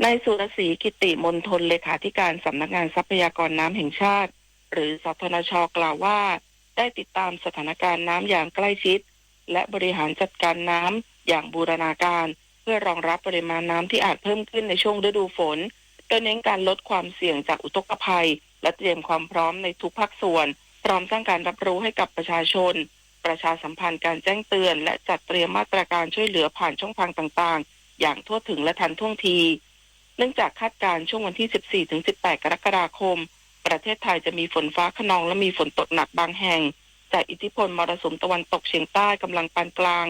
นายสุรศรี กิติมณฑล เลขาธิการสำนักงานทรัพยากรน้ำแห่งชาติ หรือ สธนช กล่าวว่า ได้ติดตามสถานการณ์น้ำอย่างใกล้ชิด และบริหารจัดการน้ำอย่างบูรณาการ เพื่อรองรับปริมาณน้ำที่อาจเพิ่มขึ้นในช่วงฤดูฝน โดยเน้นการลดความเสี่ยงจากอุทกภัย และเตรียมความพร้อมในทุกภาคส่วน พร้อมสร้างการรับรู้ให้กับประชาชน ประชาสัมพันธ์การแจ้งเตือน และจัดเตรียมมาตรการช่วยเหลือผ่านช่องทางต่างๆ อย่างทั่วถึงและทันท่วงที เนื่องจากคาดการณ์ช่วงวันที่ สิบสี่ถึงสิบแปด กรกฎาคม ประเทศไทยจะมีฝนฟ้าคะนองและมีฝนตกหนักบางแห่ง จากอิทธิพลมรสุมตะวันตกเฉียงใต้กำลังปานกลาง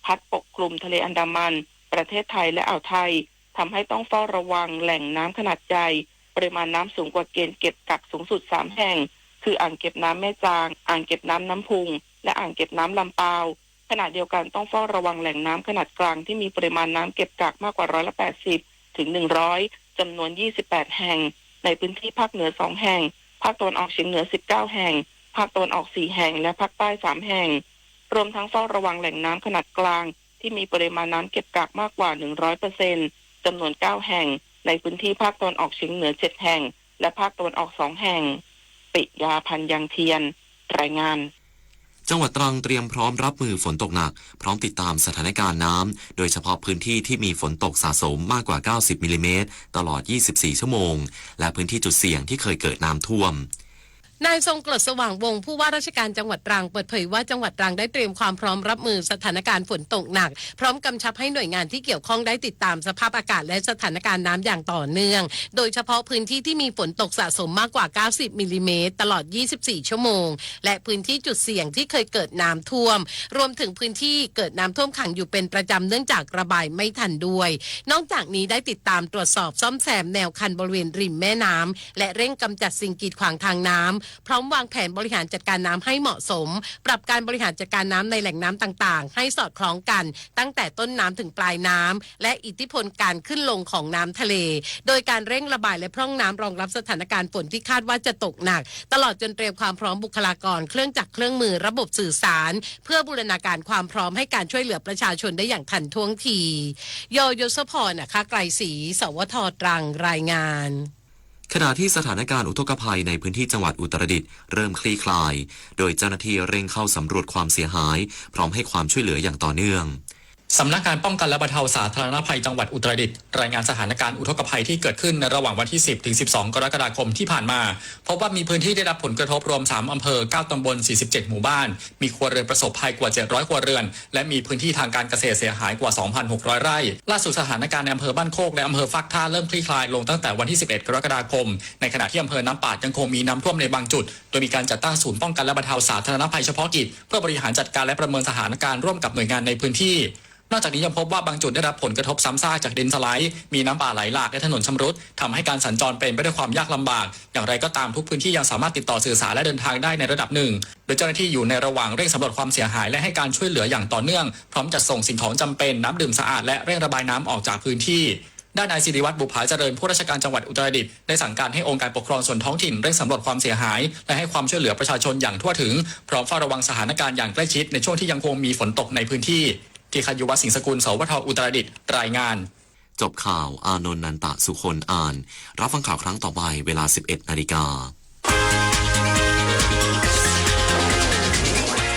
พัดปกคลุมทะเลอันดามัน ประเทศไทยและอ่าวไทย ทำให้ต้องเฝ้าระวังแหล่งน้ำขนาดใหญ่ ปริมาณน้ำสูงกว่าเกณฑ์เก็บกักสูงสุด สาม แห่ง คืออ่างเก็บน้ำแม่จาง อ่างเก็บน้ำน้ำพุง และอ่างเก็บน้ำลำปาว ขณะเดียวกันต้องเฝ้าระวังแหล่งน้ำขนาดกลางที่มีปริมาณน้ำเก็บกักมากกว่า ร้อยละแปดสิบ ถึง หนึ่งร้อย จำนวน ยี่สิบแปด แห่ง ในพื้นที่ภาคเหนือ สอง แห่ง ภาคตะวันออกเฉียงเหนือ สิบเก้า แห่ง ภาคตะวันออก สี่ แห่ง และภาคใต้ สาม แห่ง รวมทั้งเฝ้าระวังแหล่งน้ำขนาดกลางที่มีปริมาณน้ำเก็บกักมากกว่า หนึ่งร้อยเปอร์เซ็นต์ จำนวน เก้า แห่ง ในพื้นที่ภาคตะวันออกเฉียงเหนือ เจ็ด แห่ง และภาคตะวันออก สอง แห่ง ปิยาพันธ์ ยังเทียน รายงาน จังหวัดตรังเตรียมพร้อมรับมือฝนตกหนัก พร้อมติดตามสถานการณ์น้ำ โดยเฉพาะพื้นที่ที่มีฝนตกสะสมมากกว่า เก้าสิบ มิลลิเมตร ตลอด ยี่สิบสี่ ชั่วโมง และพื้นที่จุดเสี่ยงที่เคยเกิดน้ำท่วม นายทรงกรด สว่างวงศ์ ผู้ว่าราชการจังหวัดตรัง เปิดเผยว่าจังหวัดตรังได้เตรียมความพร้อมรับมือสถานการณ์ฝนตกหนัก พร้อมกำชับให้หน่วยงานที่เกี่ยวข้องได้ติดตามสภาพอากาศและสถานการณ์น้ำอย่างต่อเนื่อง โดยเฉพาะพื้นที่ที่มีฝนตกสะสมมากกว่า เก้าสิบ มิลลิเมตร ตลอด ยี่สิบสี่ ชั่วโมง และพื้นที่จุดเสี่ยงที่เคยเกิดน้ำท่วม รวมถึงพื้นที่เกิดน้ำท่วมขังอยู่เป็นประจำเนื่องจากระบายไม่ทันด้วย นอกจากนี้ได้ติดตามตรวจสอบซ่อมแซมแนวคันบริเวณริมแม่น้ำ และเร่งกำจัดสิ่งกีดขวางทางน้ำ พร้อมวางแผนบริหารจัดการน้ำให้เหมาะสม ปรับการบริหารจัดการน้ำในแหล่งน้ำต่างๆ ให้สอดคล้องกัน ตั้งแต่ต้นน้ำถึงปลายน้ำ และอิทธิพลการขึ้นลงของน้ำทะเล โดยการเร่งระบายและพร่องน้ำรองรับสถานการณ์ฝนที่คาดว่าจะตกหนัก ตลอดจนเตรียมความพร้อมบุคลากร เครื่องจักรเครื่องมือ ระบบสื่อสาร เพื่อบูรณาการความพร้อมให้การช่วยเหลือประชาชนได้อย่างทันท่วงที ย ยศพร นะคะ ไกรศรี สวท ตรัง รายงาน ขณะที่สถานการณ์อุทกภัยในพื้นที่จังหวัดอุตรดิตถ์เริ่มคลี่คลาย โดยเจ้าหน้าที่เร่งเข้าสำรวจความเสียหาย พร้อมให้ความช่วยเหลืออย่างต่อเนื่อง สำนักงานป้องกันและบรรเทาสาธารณภัยจังหวัดอุตรดิตถ์ รายงานสถานการณ์อุทกภัยที่เกิดขึ้นในระหว่างวันที่ สิบ ถึง สิบสอง กรกฎาคมที่ผ่านมา พบว่ามีพื้นที่ได้รับผลกระทบรวม สาม อำเภอ เก้า ตำบล สี่สิบเจ็ด หมู่บ้าน มีครัวเรือนประสบภัยกว่า เจ็ดร้อย ครัวเรือน และมีพื้นที่ทางการเกษตรเสียหายกว่า สองพันหกร้อย ไร่ ล่าสุดสถานการณ์ในอำเภอบ้านโคกและอำเภอฟากท่าเริ่มคลี่คลายลงตั้งแต่วันที่ สิบเอ็ด กรกฎาคม ในขณะที่อำเภอน้ำปาดยังคงมีน้ำท่วมในบางจุด โดยมีการจัดตั้งศูนย์ป้องกันและบรรเทาสาธารณภัยเฉพาะกิจ เพื่อบริหารจัดการและประเมินสถานการณ์ร่วมกับหน่วยงานในพื้นที่ นอกจากนี้ยังพบว่าบางจุดได้รับผลกระทบซ้ำซากจากดินสไลด์ มีน้ำป่าไหลหลากและถนนชำรุด ทำให้การสัญจรเป็นไปด้วยความยากลำบาก อย่างไรก็ตามทุกพื้นที่ยังสามารถติดต่อสื่อสารและเดินทางได้ในระดับหนึ่ง โดยเจ้าหน้าที่อยู่ในระหว่างเร่งสำรวจความเสียหายและให้การช่วยเหลืออย่างต่อเนื่อง พร้อมจัดส่งสิ่งของจำเป็น น้ำดื่มสะอาด และเร่งระบายน้ำออกจากพื้นที่ ด้านนายสิริวัฒน์ บุภาเจริญ ผู้ราชการจังหวัดอุตรดิตถ์ ได้สั่งการให้องค์การปกครองส่วนท้องถิ่นเร่งสำรวจความเสียหาย และให้ความช่วยเหลือประชาชนอย่างทั่วถึง พร้อมเฝ้าระวังสถานการณ์อย่างใกล้ชิดในช่วงที่ยังคงมีฝนตกในพื้นที่ กิจขันยุวัฒน์ สิงห์สกุล สวท อุตรดิตถ์ รายงาน จบข่าว อานนท์ นันตะสุคน อ่าน รับฟังข่าวครั้งต่อไปเวลา สิบเอ็ด นาฬิกา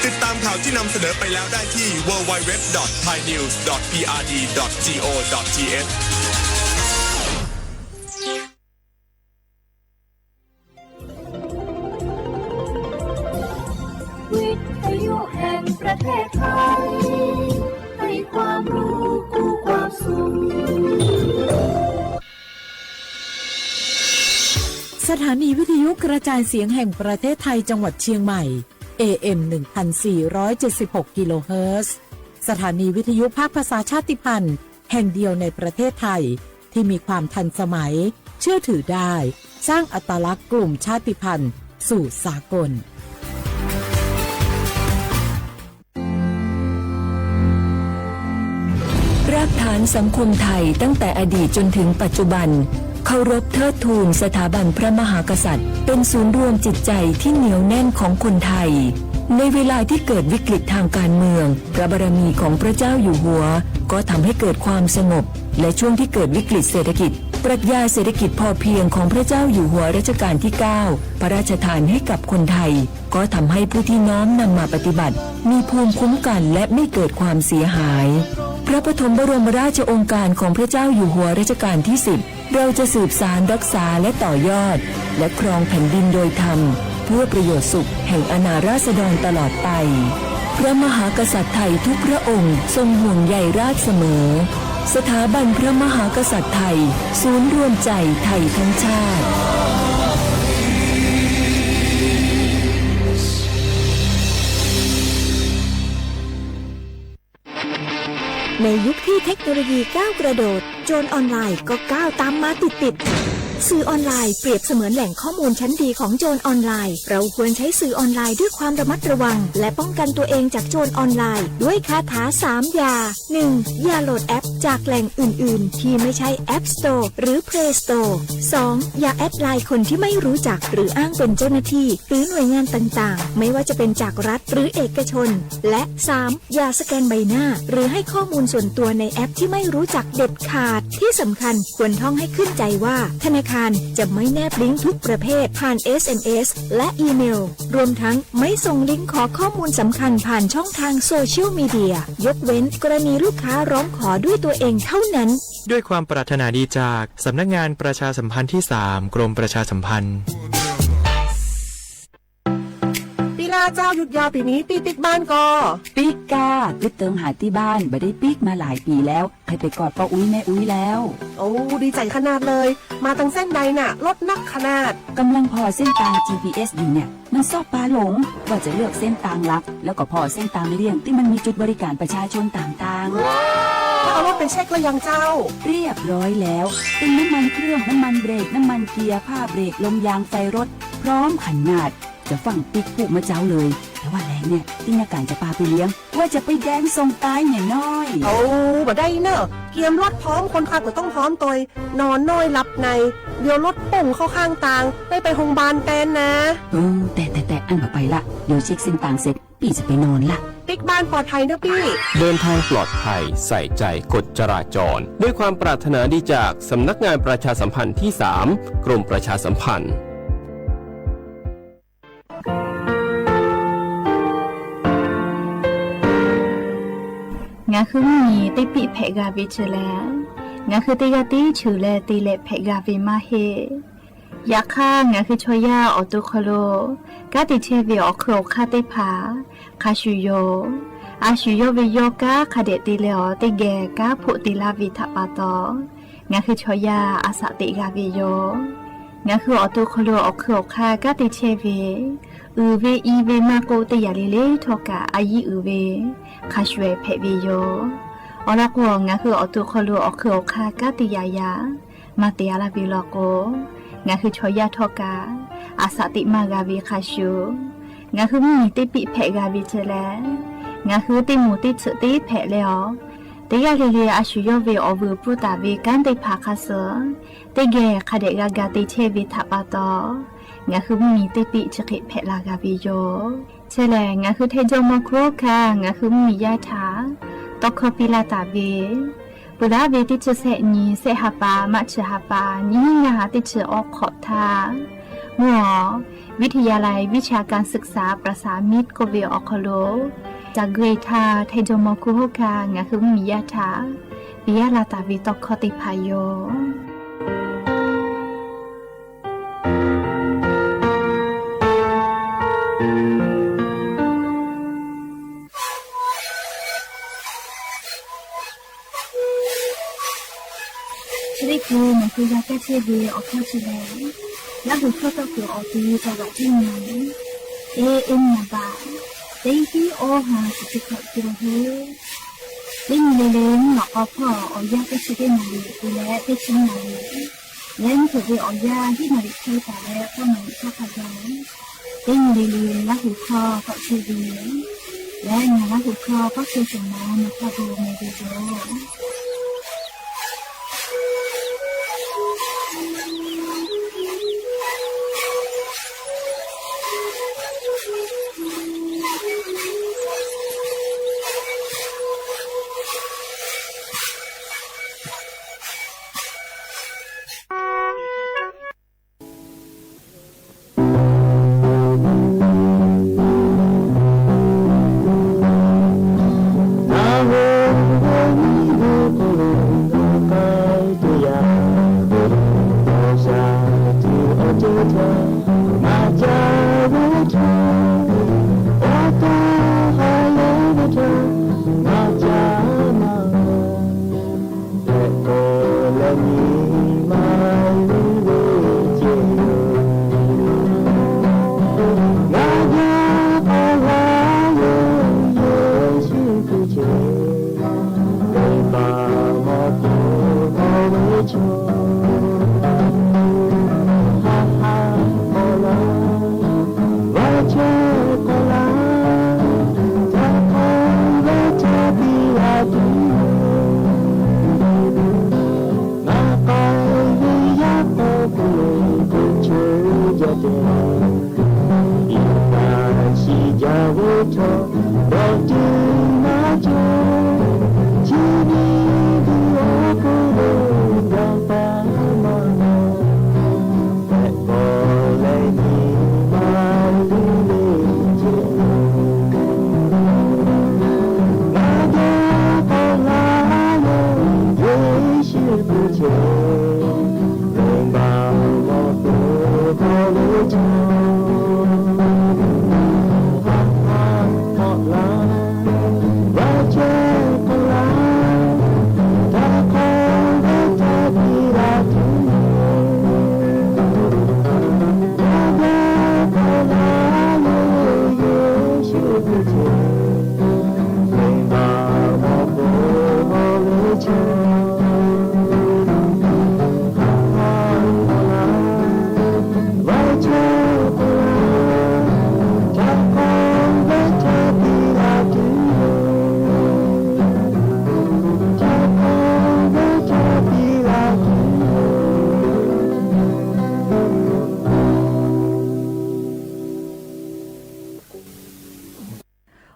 ติดตามข่าวที่นำเสนอไปแล้วได้ที่ ดับเบิลยู ดับเบิลยู ดับเบิลยู ดอท ไทยนิวส์ ดอท พีอาร์ดี ดอท จี โอ ดอท ที เอช วิทยุแห่งประเทศไทย ให้ความรู้คู่ความสุข สถานีวิทยุกระจายเสียงแห่งประเทศไทยจังหวัดเชียงใหม่ เอ เอ็ม หนึ่งพันสี่ร้อยเจ็ดสิบหก กิโลเฮิรตซ์ สถานีวิทยุภาคภาษาชาติพันธุ์แห่งเดียวในประเทศไทย ที่มีความทันสมัย เชื่อถือได้ สร้างอัตลักษณ์กลุ่มชาติพันธุ์สู่สากล รากฐานสังคมไทยตั้งแต่อดีตจนถึงปัจจุบัน เคารพเทิดทูนสถาบันพระมหากษัตริย์ เป็นศูนย์รวมจิตใจที่เหนียวแน่นของคนไทย ในเวลาที่เกิดวิกฤตทางการเมือง พระบารมีของพระเจ้าอยู่หัว ก็ทำให้เกิดความสงบ และช่วงที่เกิดวิกฤตเศรษฐกิจ ปรัชญาเศรษฐกิจพอเพียงของพระเจ้าอยู่หัวรัชกาลที่ เก้า พระราชทานให้กับคนไทย ก็ทำให้ผู้ที่น้อมนำมาปฏิบัติ มีภูมิคุ้มกันและไม่เกิดความเสียหาย พระปฐมบรมราชโองการของพระเจ้าอยู่หัวรัชกาลที่ สิบ เราจะสืบสานรักษาและต่อยอด และครองแผ่นดินโดยธรรม เพื่อประโยชน์สุขแห่งอาณาราษฎรตลอดไป พระมหากษัตริย์ไทยทุกพระองค์ทรงห่วงใยราษฎรเสมอ สถาบันพระมหากษัตริย์ไทย ศูนย์รวมใจไทยทั้งชาติ ในยุคที่เทคโนโลยีก้าวกระโดด โจรออนไลน์ก็ก้าวตามมาติดๆ สื่อออนไลน์เปรียบเสมือนแหล่งข้อมูลชั้นดีของโจรออนไลน์ เราควรใช้สื่อออนไลน์ด้วยความระมัดระวัง และป้องกันตัวเองจากโจรออนไลน์ ด้วยคาถาสามอย่า หนึ่ง อย่าโหลดแอปจากแหล่งอื่นๆ ที่ไม่ใช่ App Store หรือ Play Store สอง อย่าแอดไลน์คนที่ไม่รู้จัก หรืออ้างเป็นเจ้าหน้าที่ หรือหน่วยงานต่างๆ ไม่ว่าจะเป็นจากรัฐหรือเอกชน และ สาม อย่าสแกนใบหน้า หรือให้ข้อมูลส่วนตัวในแอปที่ไม่รู้จักเด็ดขาด ที่สำคัญควรท่องให้ขึ้นใจว่า ธนาคารจะไม่แนบลิงก์ทุกประเภทผ่าน เอส เอ็ม เอส และอีเมล รวมทั้งไม่ส่งลิงก์ขอข้อมูลสำคัญผ่านช่องทางโซเชียลมีเดีย ยกเว้นกรณีลูกค้าร้องขอด้วยตัวเองเท่านั้น ด้วยความปรารถนาดีจากสำนักงานประชาสัมพันธ์ที่ สาม กรมประชาสัมพันธ์ ปีลาเจ้า หยุดยาวปีนี้ตี้ปิ๊กบ้านก่อ ปิ๊กก้า กึ๊ดเติงหาตี้บ้าน บ่ได้ปิ๊กมาหลายปีแล้ว ใค่ไปกอดป้ออุ๊ยแม่อุ๊ยแล้ว โอ้ ดีใจ๋ขนาดเลย มาตังเส้นใดน่ะ รถนักขนาด กำลังผ่อเส้นตาง จีพีเอส อยู่เนี่ย มันซอกปาหลง ว่าจะเลือกเส้นตางหลัก แล้วก็ผ่อเส้นตางเลี่ยงตี้มันมีจุดบริการประชาชนต่างๆ แล้วเอารถไปเช็คแล้วยังเจ้า เรียบร้อยแล้ว ตึงน้ำมันเครื่อง น้ำมันเบรก น้ำมันเกียร์ ผ้าเบรก ลมยาง ไฟรถ พร้อมขนาด จะฟั่งปิ๊กพูกมะเจ๊าเลย แต่ว่าแหลงเนี่ย ตี้นักก๋านจะปาไปเลี้ยง ว่าจะไปแดงส่งตายเนี่ยน้อย โอ้ บ่ได้เน่อ เกียมรถพร้อม คนขับก็ต้องพร้อมตวย นอนน้อยหลับใน เดี๋ยวรถป่งเข้าข้างตาง ได้ไปโฮงพยาบาลแตนนะ เออ แต่ แต่ แต่ อั้นบ่ไปละ เดี๋ยวเช็คเส้นตางเสร็จ ปี้จะไปนอนละ ปิ๊กบ้านปลอดภัยเน่อปี้ เดินทางปลอดภัย ใส่ใจกฎจราจร ด้วยความปรารถนาดีจากสำนักงานประชาสัมพันธ์ที่ สาม กรมประชาสัมพันธ์ Ngaˬ hui mvuhˇ miˬ teˇ piˆ hpehꞈ g'a ve chi lehˬ, ngaˬ hui teˇ g'aˇ tiˉ cheuˬ leh te leh hpehꞈ g'a ve maˇ heˆ. Yaꞈ hk'aˇ, ngaˬ hui chaw yaˇ awˬ to hk'aw lo kanˉ te chehˇ ve awˬ hkui awˬ hk'aˇ teˇ hpaˍ hk'a shuˍ yoˬ. A shu yawˇ ve yawˇ kanˉ hk'a dehꞈ te leh awˬ teˇ geh kanˉ hpoˆ te laˇ ve htaꞈ pa taw, ngaˬ hui chaw yaˇ a shaꞈ teꞈ g'a ve yoˬ. Ngaˬ hui awˬ to hk'aw lo awˬ hkui awˬ hk'aˇ kanˉ te chehˇ ve, uiˍ ve i ve maˇ k'oˆ, teˇ yanˇ le le htawˇ kaꞈ a yiˇ uiˍ ve hk'a shuˍ ehˍ hpehꞈ ve yoˬ. Awˬ lawn k'o, ngaˬ hui awˬ to hk'aw lo awˬ hkui awˬ hk'aˇ kanˉ te yaꞈ yaꞈ maˇ te a laˇ ve law k'o, ngaˬ hui chaw yaˇ htawˇ kaꞈ a shaꞈ teꞈ maˇ g'a ve hk'a shuˍ, ngaˬ hui mvuhˇ miˬ teˇ piˆ hpehꞈ g'a ve chi lehˬ, ngaˬ hui teˇ moˍ teˇ tsuhꞈ teˇ hpehꞈ leh awˬ, teˇ g'aˇ le le a shu yawˇ ve awˬ vuiˬ pfuhˇ taˍ ve kanˉ teˇ hpaˍ hk'a suhˍ teˇ geh hk'a dehꞈ g'a ga te chehˇ ve htaꞈ pa taw, ngaˬ hui mvuhˇ miˬ teˇ piˆ chi hk'e hpehꞈ la g'a ve yoˬ. Chi lehˬ, ngaˬ hui Htaiˇ jawˇmawˇ hkuˇ hawˉ hkanˇ ngaˬ hui mvuhˇ miˬ yaˇ htaꞈ tawˇ hkawˇ piˇ laˇ taˍ ve, peuˬ laˇ ve teˇ chi sehˆ nyi, sehˆ ha pa, March ha pa, nyiˇ hinˉ ngaˇ ha teˇ chi awˬ hk'awꞈ htaˇ, mvuhˇ awˬ วิทยาลัยวิชาการศึกษาประสานมิตร k'oˆ ve awˬ hk'aw lo, ca gui htaˇ Htaiˇ jawˇmawˇ hkuˇ hawˉ hkanˇ ngaˬ hui mvuhˇ miˬ yaˇ htaꞈ piˇ laˇ taˍ ve tawˇ hkawˇ teˇ hpaˍ yoˬ. Chi teˇ hkui ngaˬ hui g'a kaˇ chehˇ ve awˬ hkawˇ chi lehˬ, Laˇ huˍ hkawˇ tawˇ kuiˬ awˬ ti ca vaꞈ teˇ nyi, teˇ teˇ nyi baꞈ, teˇ tiˉ awˇ ha chi teˇ hkawꞈ te la heˆ. Teˇ nyi le le mvuhˇ lawꞈ k'aw hpawˇ awˬ yanˇ teˇ chi teˇ naˍ riˍ te leh teˇ chi naˍ riˍ, leh mvuhˇ hpeuꞈ ve awˬ yanˇ hiˉ naˍ riˍ hk'e taˍ leh k'awˇ naˍ riˍ hk'aˇ hk'a gaˬ, teˇ nyi le le Laˇ huˍ hkawˇ tawˆ chehˇ ve, leh ngaˬ Laˇ huˍ hkawˇ kawˆ chehˇ shuˍ ma na hk'aˇ bon meh ve yoˬ.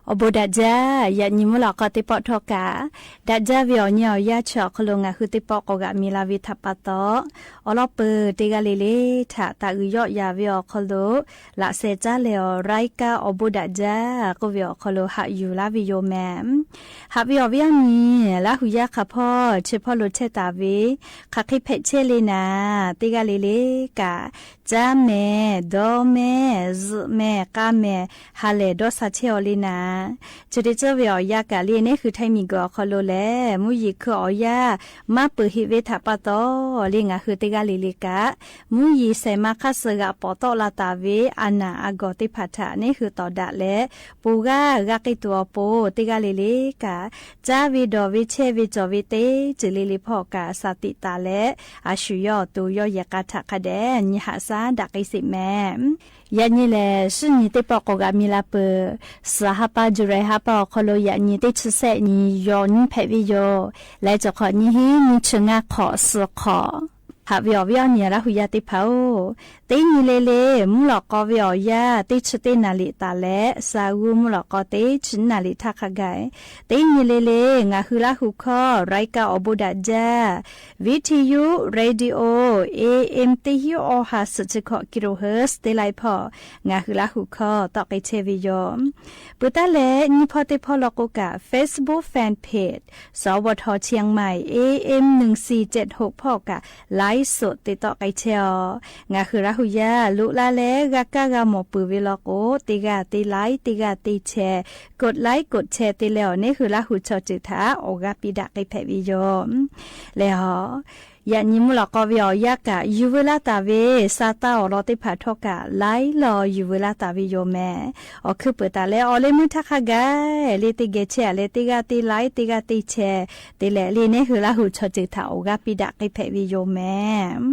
Awˬ bon daꞈ jaˇ. Yaꞈ nyi mvuhˇ lawꞈ k'aw teˇ pawˆ htawˇ kaꞈ, daꞈ jaˇ ve awˬ nyi awˬ yanˇ chi awˬ hk'aw lo ngaˬ hui teˇ pawˆ k'awꞈ g'aꞈ mi la ve htaꞈ pa taw, awˬ lawn peuˬ teˇ g'aˇ le le htaꞈ taˍ uiˍ yawˆ yan ve awˬ hk'aw lo laꞈ sheh caˉ leh awˬ รายการ awˬ bon daꞈ jaˇ k'oˆ ve awˬ hk'aw lo haꞈ yuˬ laˇ ve yoˬ mehˍ. Haꞈ ve awˬ viˉ awˬ nyi, Laˇ hu yaˇ hk'a hpawˇ chi hpawˇ lo chehˇ taˍ ve, hk'aˬ hk'e hpehꞈ chehˇ le naˍ, teˇ g'aˇ le le kaꞈ, caˇ mehˍ, dawˇ mehˍ, zuhꞈ mehˍ, k'a mehˍ, ha lehˬ dawˇ sha chehˇ aw le naˍ. Chi te tcuhˇ ve awˬ yanˇ kaꞈ le, neˇ hui Htaiˇ miˬguiˬ awˬ hk'aw lo lehˬ, mvuhˇ yeˬ hkui awˬ yanˇ maˇ peuˬ heꞈ ve htaꞈ pa taw le, ngaˬ hui teˇ g'aˇ le le kaꞈ, mvuhˇ yeˬ shehˍ ma hk'aˇ suh g'aꞈ pawˍ tawˆ la taˍ ve a naˍ a gawˬ teˇ hpaˍ htaꞈ neˇ hui tawˍ daꞈ leh, po g'aˇ g'a k'ai tuˬ awˬ pon teˇ g'aˇ le le kaꞈ, caˇ ve dawˬ ve chehˇ ve cawˬ ve teˇ ceuˬ le le hpawˇ kaꞈ sha tiꞈ taˍ leh, a shu yawˇ awˬ to yawˇ yehˬ k'a htaꞈ hk'a dehꞈ nyi haꞈ shaˉ daꞈ k'ai sheˍ mehˍ. Yaꞈ nyi lehˬ, shinˉ nyi teˇ pawˆ k'awꞈ g'aꞈ mi la peuˬ. Suhˍ ha pa, July ha pa awˬ hk'aw lo yaꞈ nyi teˇ chi shehˆ nyi yawˬ nyi hpehꞈ ve yoˬ. Leh cawˬ hk'awꞈ nyi hiˉ nyi chi ngaˇ hk'awꞈ suhˍ hk'awꞈ. Haꞈ ve awˬ viˉ awˬ nyi Laˇ hu yaˇ teˇ hpaˍ-oˬ, teˇ nyi le le mvuhˇ lawꞈ k'aw ve awˬ yanˇ teˇ chi teˇ naˍ liꞈ taˍ leh, sha g'uˇ mvuhˇ lawꞈ k'aw teˇ chi naˍ liꞈ htaˇ hk'a gaˬ, teˇ nyi le le ngaˬ hui Laˇ hu hkawˇ รายการ awˬ bon daꞈ jaˇ, วิทยุ radio A M teˇ hiˉ awˇ ha suhˍ chi hkawꞈ กิโลเฮิรตซ์ teˇ laiˉ hpawˇ ngaˬ hui Laˇ hu hkawˇ tawˆ k'ai chehˇ ve yoˬ. Peuˬ taˉ leh nyi hpawˇ teˇ hpawˇ law k'o kaꞈ, Facebook fan page สวท เชียงใหม่ A M หนึ่งสี่เจ็ดหก hpawˇ kaꞈ ไลฟ์สด te tawˆ k'ai chehˇ aw. Ngaˬ hui Laˇ hu yaˇ loꞈ la leh g'a kaˇ g'a mawˬ peuˬ ve law k'o, teˇ g'aˇ teˇ ไลค์ teˇ g'aˇ teˇ แชร์ กดไลค์ กดแชร์ te leh awˬ neˇ hui Laˇ hu chaw ceuˬ htaꞈ awˬ g'aˇ piˇ daꞈ k'ai hpehꞈ ve yoˬ. Leh a, yaꞈ nyi mvuhˇ lawꞈ k'aw ve awˬ yanˇ kaꞈ yuˬ veu laˇ taˍ ve, sha taˇ awˬ lawn teˇ hpaˍ htawˇ kaꞈ ไลค์ law yuˬ veu laˇ taˍ ve yoˬ mehˍ. Awˬ hkuiˉ peuˬ taˍ leh awˬ leh meuˇ htaˇ hk'a gaˬ le teˇ geh chehˇ a leh, teˇ g'aˇ teˇ ไลค์ teˇ g'aˇ teˇ แชร์ te leh le neˇ hui Laˇ hu chaw ceuˬ htaꞈ awˬ g'aˇ piˇ daꞈ k'ai hpehꞈ ve yoˬ mehˍ.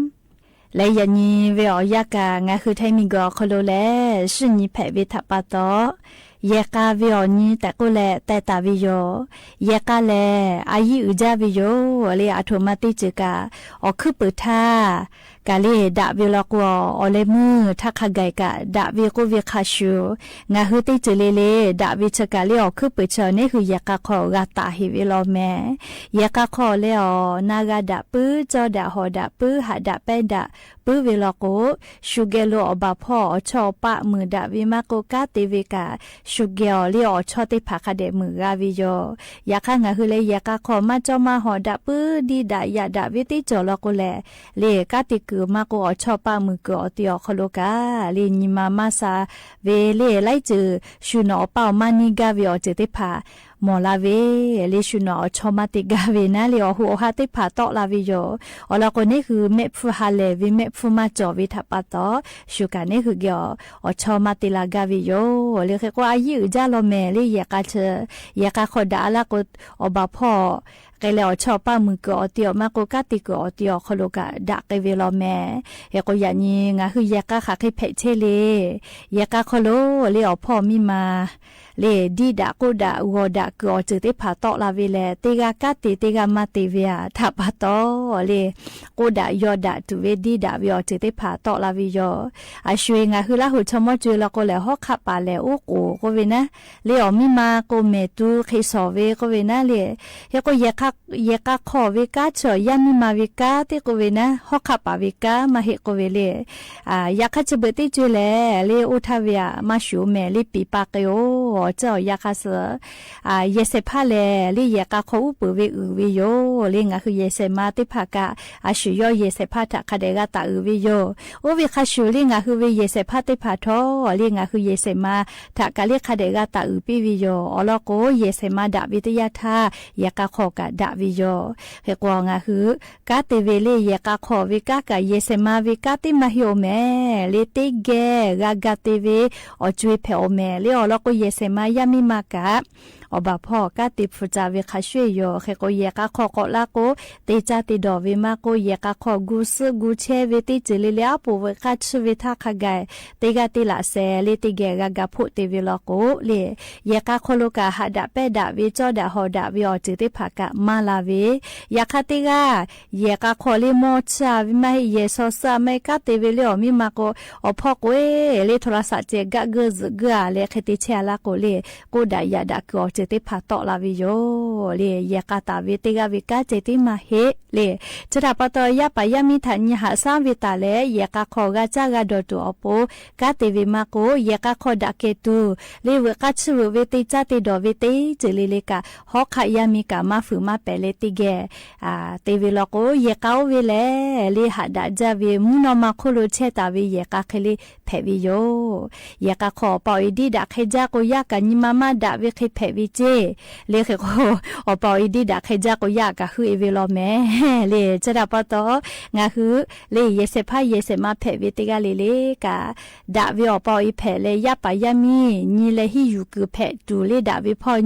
Leh yaꞈ nyi ve awˬ yanˇ kaꞈ ngaˬ hui Htaiˇ miˬguiˬ awˬ hk'aw lo lehˬ, shinˉ nyi hpehꞈ ve htaꞈ pa taw, yehˬ k'a ve awˬ nyi tehꞈ k'oˆ leh teh taˍ ve yoˬ. Yehˬ k'a lehˬ a yiˉ uiˍ jaˇ ve yoˬ le. Aˬ htoꞈ ma teˇ ceuˬ kaꞈ awˬ hkuiˉ peuˬ htaˇ kaꞈ le daꞈ ve law k'o, awˬ leh meuˇ htaˇ hk'a gaˬ kaꞈ daꞈ ve k'oˆ ve hk'a shuˍ, ngaˬ hui teˇ ceuˬ le le daꞈ ve chi kaꞈ le awˬ hkuiˉ peuˬ chi awˬ neˇ hui yehˬ k'a hk'aw g'a taˍ heꞈ ve law mehˍ. Yehˬ k'a hk'aw leh awˬ na g'a daꞈ puiˉ, cawˇ daꞈ hawˍ daꞈ puiˉ, haꞈ daꞈ pehnˇ daꞈ puiˉ ve law k'o, shu geh lo awˬ baˬ hpawˇ awˬ chawˇ awˬ paˆ muiˬ daꞈ ve maˇ k'oˆ, kanˉ te ve kaꞈ shu geh awˬ le awˬ chawˇ teˇ hpaˍ hk'a dehꞈ muiˬ g'a ve yoˬ. Yaꞈ hk'aˇ ngaˬ hui leh yehˬ k'a hk'aw maˇ cawˇ maˇ hawˍ daꞈ puiˉ, diˇ daꞈ yaꞈ daꞈ ve teˇ cawˬ law k'o lehˬ, le kanˉ te kuiˬ maˇ k'oˆ, awˬ chawˇ paˆ muiˬ kuiˬ awˬ te awˬ hk'aw lo kaꞈ le nyi ma maˇ sha ve le laiˉ ceuˬ shu nawꞈ awˬ paˇ awˬ maˇ neˇ gaˇ ve awˬ ceuˬ teˇ hpaˍ mawˬ la ve, le shu nawꞈ awˬ chawˇ maˇ te gaˇ ve naˉ le awˬ hoꞈ awˬ ha teˇ hpaˍ tawˆ la ve yoˬ. Awˬ lawn k'o, neˇ hui mehˆ hpfuhˇ ha lehˬ ve mehˆ hpfuhˇ maˇ cawˬ ve htaꞈ pa taw, shu kaꞈ neˇ hui geh awˬ chawˇ maˇ te la gaˇ ve yoˬ. Le hk'e k'o, a yiˉ uiˍ jaˇ law mehˍ le. Yehˬ k'a chi, yehˬ k'a hk'aw daꞈ laˇ k'o, awˬ baˬ hpawˇ k'ai leh awˬ chawˇ paˆ muiˬ kuiˬ awˬ te awˬ maˇ k'oˆ, kanˉ te kuiˬ awˬ te awˬ hk'aw lo kaꞈ daꞈ k'ai ve law mehˍ. Hk'e k'o, yaꞈ nyi ngaˬ hui yehˬ k'a hk'aˬ hk'e hpehꞈ chehˇ le. Yehˬ k'a hk'aw lo le awˬ hpawˇ miˇ ma le diˇ daꞈ k'oˆ daꞈ g'awˬ daꞈ kuiˬ awˬ ceuˬ teˇ hpaˍ tawˆ la ve leh, teˇ g'aˇ kanˉ te teˇ g'aˇ maˇ te ve a htaꞈ pa taw, le k'oˆ daꞈ yaw daꞈ tuˬ ve diˇ daꞈ ve awˬ ceuˬ teˇ hpaˍ tawˆ la ve yoˬ. A shu e ngaˬ hui Laˇ hu chaw mawˇ co e law k'o lehˬ, hawˉ hk'aˆ paˍ lehˬ oˉ k'oˍ k'oˆ ve naˉ, le awˬ miˇ ma k'o mehˍ tu hk'e shawˍ ve k'oˆ ve naˉ le. Hk'e k'o, yehˬ k'a hk'aw ve kanˉ chi awˬ yaˇ miˇ ma ve kanˉ teˇ k'oˆ ve naˉ, hawˉ hk'aˆ paˍ ve kanˉ maˇ heˆ k'oˆ ve le. Yaꞈ hk'aˇ chi beuꞈ teˇ co e lehˬ, le oˇ htaˇ ve aꞈ maˇ shuˍ mehˍ le, piˍ pa k'ai-oˬ. Awˬ ceuˬ awˬ yaˇ hk'aˇ suh yehˬ shehˍ hpaˇ lehˬ, le yehˬ k'a hk'aw uˉ peunˍ ve uiˍ ve yoˬ. Le ngaˬ hui yehˬ shehˍ ma teˇ hpaˍ kaꞈ a shu yawˇ yehˬ shehˍ hpaˇ htaꞈ hk'a dehꞈ g'a taˍ uiˍ ve yoˬ. Oˇ ve hk'a shuˍ le ngaˬ hui ve yehˬ shehˍ hpaˇ teˇ hpaˍ htawˇ le ngaˬ hui yehˬ shehˍ ma htaꞈ kaꞈ le hk'a dehꞈ g'a taˍ uiˍ piˇ ve yoˬ. Awˬ lawn k'o, yehˬ shehˍ ma daꞈ ve teˇ yanˇ htaˇ yehˬ k'a hk'aw kaꞈ daꞈ ve yoˬ. Hk'e k'o, ngaˬ hui kanˉ te ve le yehˬ k'a hk'aw ve kanˉ kaꞈ yehˬ shehˍ ma ve kanˉ teˇ maˇ heˆ-oˬ mehˍ. Le teˇ geh g'a ga te ve awˬ co e hpehꞈ-oˬ mehˍ. Le awˬ lawn k'o, yehˬ shehˍ ma yaˇ miˇ ma kaꞈ awˬ baˬ hpawˇ kanˉ te hpu ca ve hk'a shuˍ yoˬ. Hk'e k'o, yehˬ k'a hk'aw k'awꞈ laˇ k'o, te caˇ te dawˬ ve maˇ k'oˆ, yehˬ k'a hk'aw gu suhˆ gu chehˇ ve teˇ ceuˬ le le aˉ poꞈ veuꞈ k'aˇ chiˇ ve htaˇ hk'a gaˬ teˇ g'aˇ teˇ laꞈ sheh le teˇ geh g'a ga hpoˆ te ve law k'o le, yehˬ k'a hk'aw lo kaꞈ haꞈ daꞈ pehnˇ daꞈ ve, cawˇ daꞈ hawˍ daꞈ ve awˬ ceuˬ teˇ hpaˍ kaꞈ maˇ la ve. Yaꞈ hk'aˇ teˇ g'aˇ yehˬ k'a hk'aw le mawˇ chiˇ a ve maˇ heˆ, yehˬ shaw suhˆ a maˇ heˆ, kanˉ te ve le awˬ miˇ ma k'o, awˬ hpawˇ k'o e le โทรศัพท์ ceh gaˆ geuˆ zuhꞈ geuˆ a leh hk'e te chehˇ a laˇ k'o, le, k'oˆ daꞈ yaꞈ daꞈ kuiˬ awˬ ceuˬ teˇ hpaˍ tawˆ la ve yoˬ le. Yehˬ k'a taˍ ve teˇ g'aˇ ve kanˉ ceh tiˉ maˇ heˆ le. Chi htaꞈ pa taw, yaˇ paˍ yaˇ miˇ htaꞈ nyi haꞈ shaˉ ve taˍ leh, yehˬ k'a hk'aw g'a caˇ g'a dawˬ tuˬ awˬ pon kanˉ te ve maˇ k'oˆ, yehˬ k'a hk'aw daꞈ kehˬ tuˬ le, veuꞈ k'aˇ chiˇ veuꞈ ve teˇ caˉ te dawˬ ve teˇ ceuˬ le le kaꞈ, hawˉ hk'aˆ yaˇ miˇ kaꞈ maˇ fuiˍ maˇ pehˍ leh teˇ geh te ve law k'o, yehˬ k'a oˇ ve lehˬ le, haꞈ daꞈ jaˇ ve mvuhˇ naw ma hk'oˆ lo chehˇ taˍ ve yehˬ k'a hk'e le hpehꞈ ve yoˬ. Yehˬ k'a hk'aw awˬ pa awˬ e diˇ daꞈ hk'e jaˇ k'o, yaˇ kaꞈ nyi ma maˇ daꞈ ve hk'e hpehꞈ ve ceˇ. Le hk'e k'o, awˬ pa awˬ e diˇ daꞈ hk'e jaˇ k'o, yaˇ kaꞈ heuˆ e ve law mehˍ le. Chi htaꞈ pa taw, ngaˬ hui le yehˬ shehˍ hpaˇ yehˬ shehˍ ma hpehꞈ ve teˇ g'aˇ le le kaꞈ, daꞈ ve awˬ pa awˬ e hpehꞈ leh, yaˇ paˍ yaˇ miˇ nyi leh hiˇ yuˬ kuiˬ hpehꞈ tuˬ le, daꞈ ve hpawˇ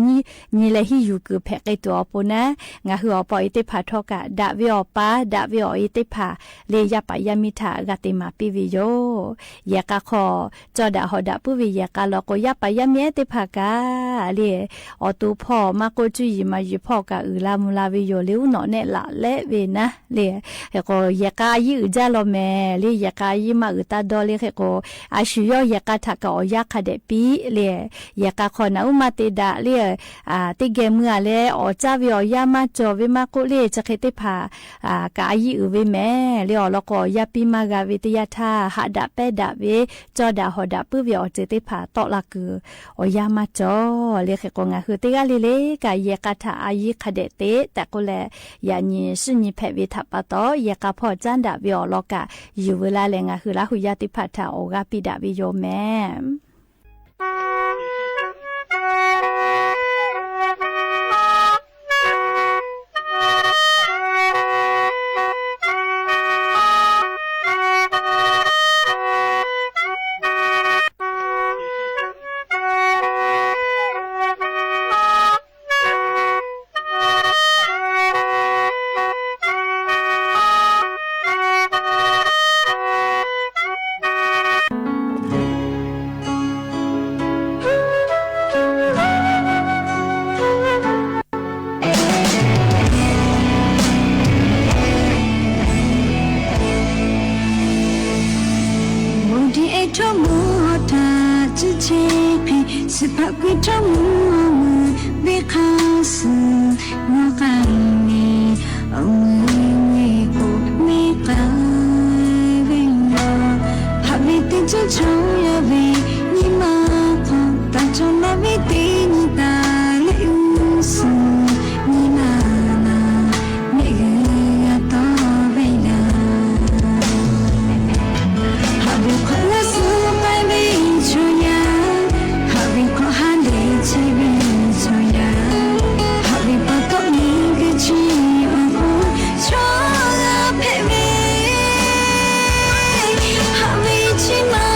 nyi leh hiˇ yuˬ kuiˬ hpehꞈ k'ai tuˬ awˬ pon naˉ, ngaˬ hui awˬ pa awˬ e teˇ hpaˍ htawˇ kaꞈ, daꞈ ve awˬ pa daꞈ ve awˬ e teˇ hpaˍ le, yaˇ paˍ yaˇ miˇ htaꞈ g'a te maˍ piˇ ve yoˬ. Yehˬ k'a hk'aw cawˇ daꞈ hawˍ daꞈ puiˉ ve yehˬ k'a law k'o, yaˇ paˍ yaˇ miˇ ehˉ teˇ hpaˍ kaꞈ le, awˬ to hpawˇ maˇ k'oˆ, cuˇ yiˍ maˍ yiˍ hpawˇ kaꞈ uiˍ la mvuh la ve yoˬ le. Uˉ nawꞈ nehˆ laꞈ leh ve naˉ le, hk'e k'o, yehˬ k'a a yiˇ uiˍ jaˇ law mehˍ le. Yehˬ k'a a yiˇ maˇ uiˍ taˇ dawˇ le. Hk'e k'o, a shu yawˇ yehˬ k'a htaꞈ kaꞈ awˬ yanˇ hk'a dehꞈ piˇ le. Yehˬ k'a hk'aw naꞈ uˉ maˇ te daꞈ le, teˇ geh mui a leh awˬ caˇ ve awˬ yanˇ maˇ cawˬ ve maˇ k'oˆ le, chi hk'e teˇ hpaˍ kaꞈ a yiˇ uiˍ ve mehˍ le. Awˬ lawn k'o, awˬ yanˇ piˇ maˇ g'a ve teˇ yanˇ htaˇ, haꞈ daꞈ pehnˇ daꞈ ve, cawˇ daꞈ hawˍ daꞈ puiˉ ve awˬ ceuˬ teˇ hpaˍ tawˆ la kuiˬ awˬ yanˇ maˇ cawˬ le. Hk'e k'o, ngaˬ hui teˇ g'aˇ le le kaꞈ yehˬ k'a htaꞈ a yiˇ hk'a dehꞈ te tehꞈ k'oˆ leh, yaꞈ nyi suhˉ nyi hpehꞈ ve htaꞈ pa taw, yehˬ k'a hpawˇ caˉ daꞈ ve awˬ lawn kaꞈ yuˬ veu laˇ leh, ngaˬ hui Laˇ hu yaˇ teˇ hpaˍ htaꞈ awˬ g'aˇ piˇ daꞈ ve yoˬ mehˍ. Moˍ diˍ ehˉ htawˇ mawˇ htaꞈ ciˇ chehˇ hk'e, suhˍ hpaꞈ keu htawˇ mawˇ mui venˇ hk'aˇ suh, mawˇ k'ai le, awˬ mui ve k'o venˇ k'ai ve yoˬ. Haꞈ ve teˇ ceuˬ chaw yaˇ ve nyi ma hk'aw, taˇ cawˬ la ve teˇ nyi taˍ leh uˉ suhˍ nyi ma naˍ, mehˆ g'uiˬ g'a tawˇ ve yaˇ. Haꞈ ve hk'awꞈ g'a suh k'ai ve chaw yaˇ, haꞈ ve hk'awꞈ ha lehˬ chehˇ ve chaw yaˇ, haꞈ ve pa taw miˬ guiˬ chi awˬ hk'aw chaw g'a hpehꞈ ve, haꞈ ve chi ma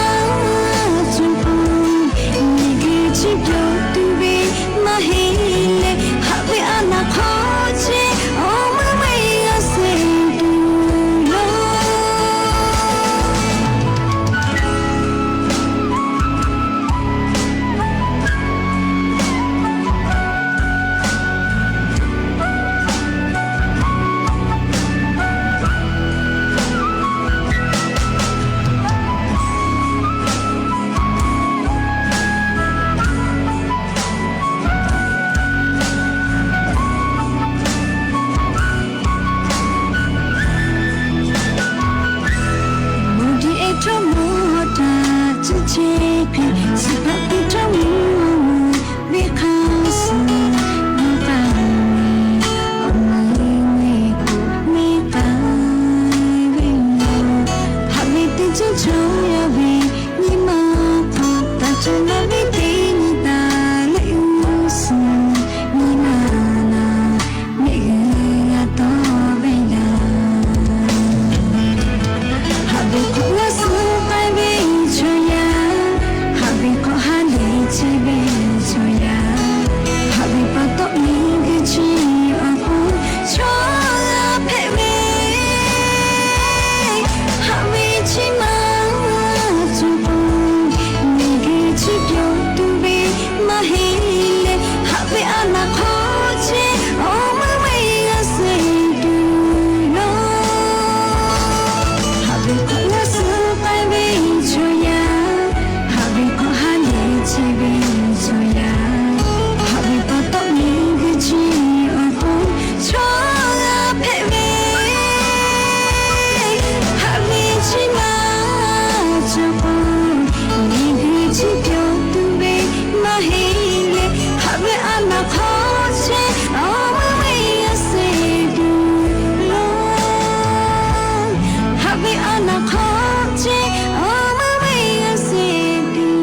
hk'awꞈ ce awˬ ma ve g'a sheˍ tuˬ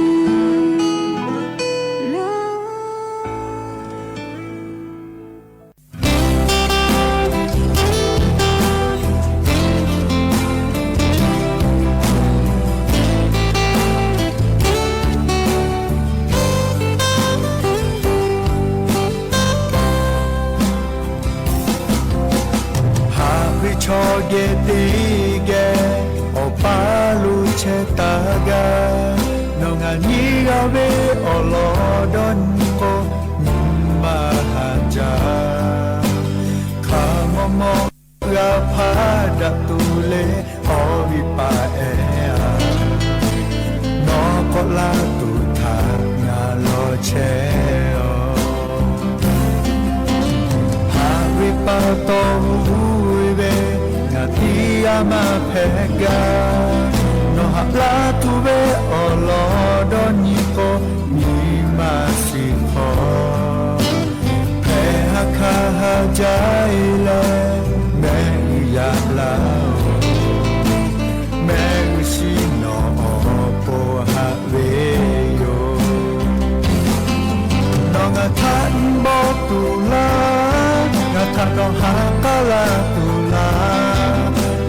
lo. Haꞈ ve chaw geh teˇ geh awˬ paˇ lo chehˇ taˍ gaˇ. Nawˬ ngaˬ nyi g'a ve awˬ lawn dawˇ nyi k'o, nyi ma haꞈ jaˇ. Hk'a mawˇ mawˇ g'a hpaˇ daꞈ tuˬ leh, awˬ viˉ paˍ ehˉ a, nawˬ k'awꞈ laˇ tuˬ htaꞈ ngaˬ lawˬ chehˇ a. Haꞈ ve pa taw g'uˇ ve, ngaˬ tiˇ g'aˇ maˇ hpehꞈ gaˇ. Nawˬ haꞈ laˇ tuˬ ve awˬ lawn dawˇ nyi k'o, nyi ma shiˍ hk'aw hpehꞈ ha hkaˇ ha jaˇ e leh, mehˆ g'uˇ yaꞈ laˇ oˬ. Mehˆ g'uˇ shiˉ nawˬ awˬ pon haꞈ ve yoˬ. Nawˬ ngaˬ htaꞈ bawˆ tuˬ laˇ, ngaˬ htaꞈ nawˬ ha k'aˉ la tuˬ laˇ.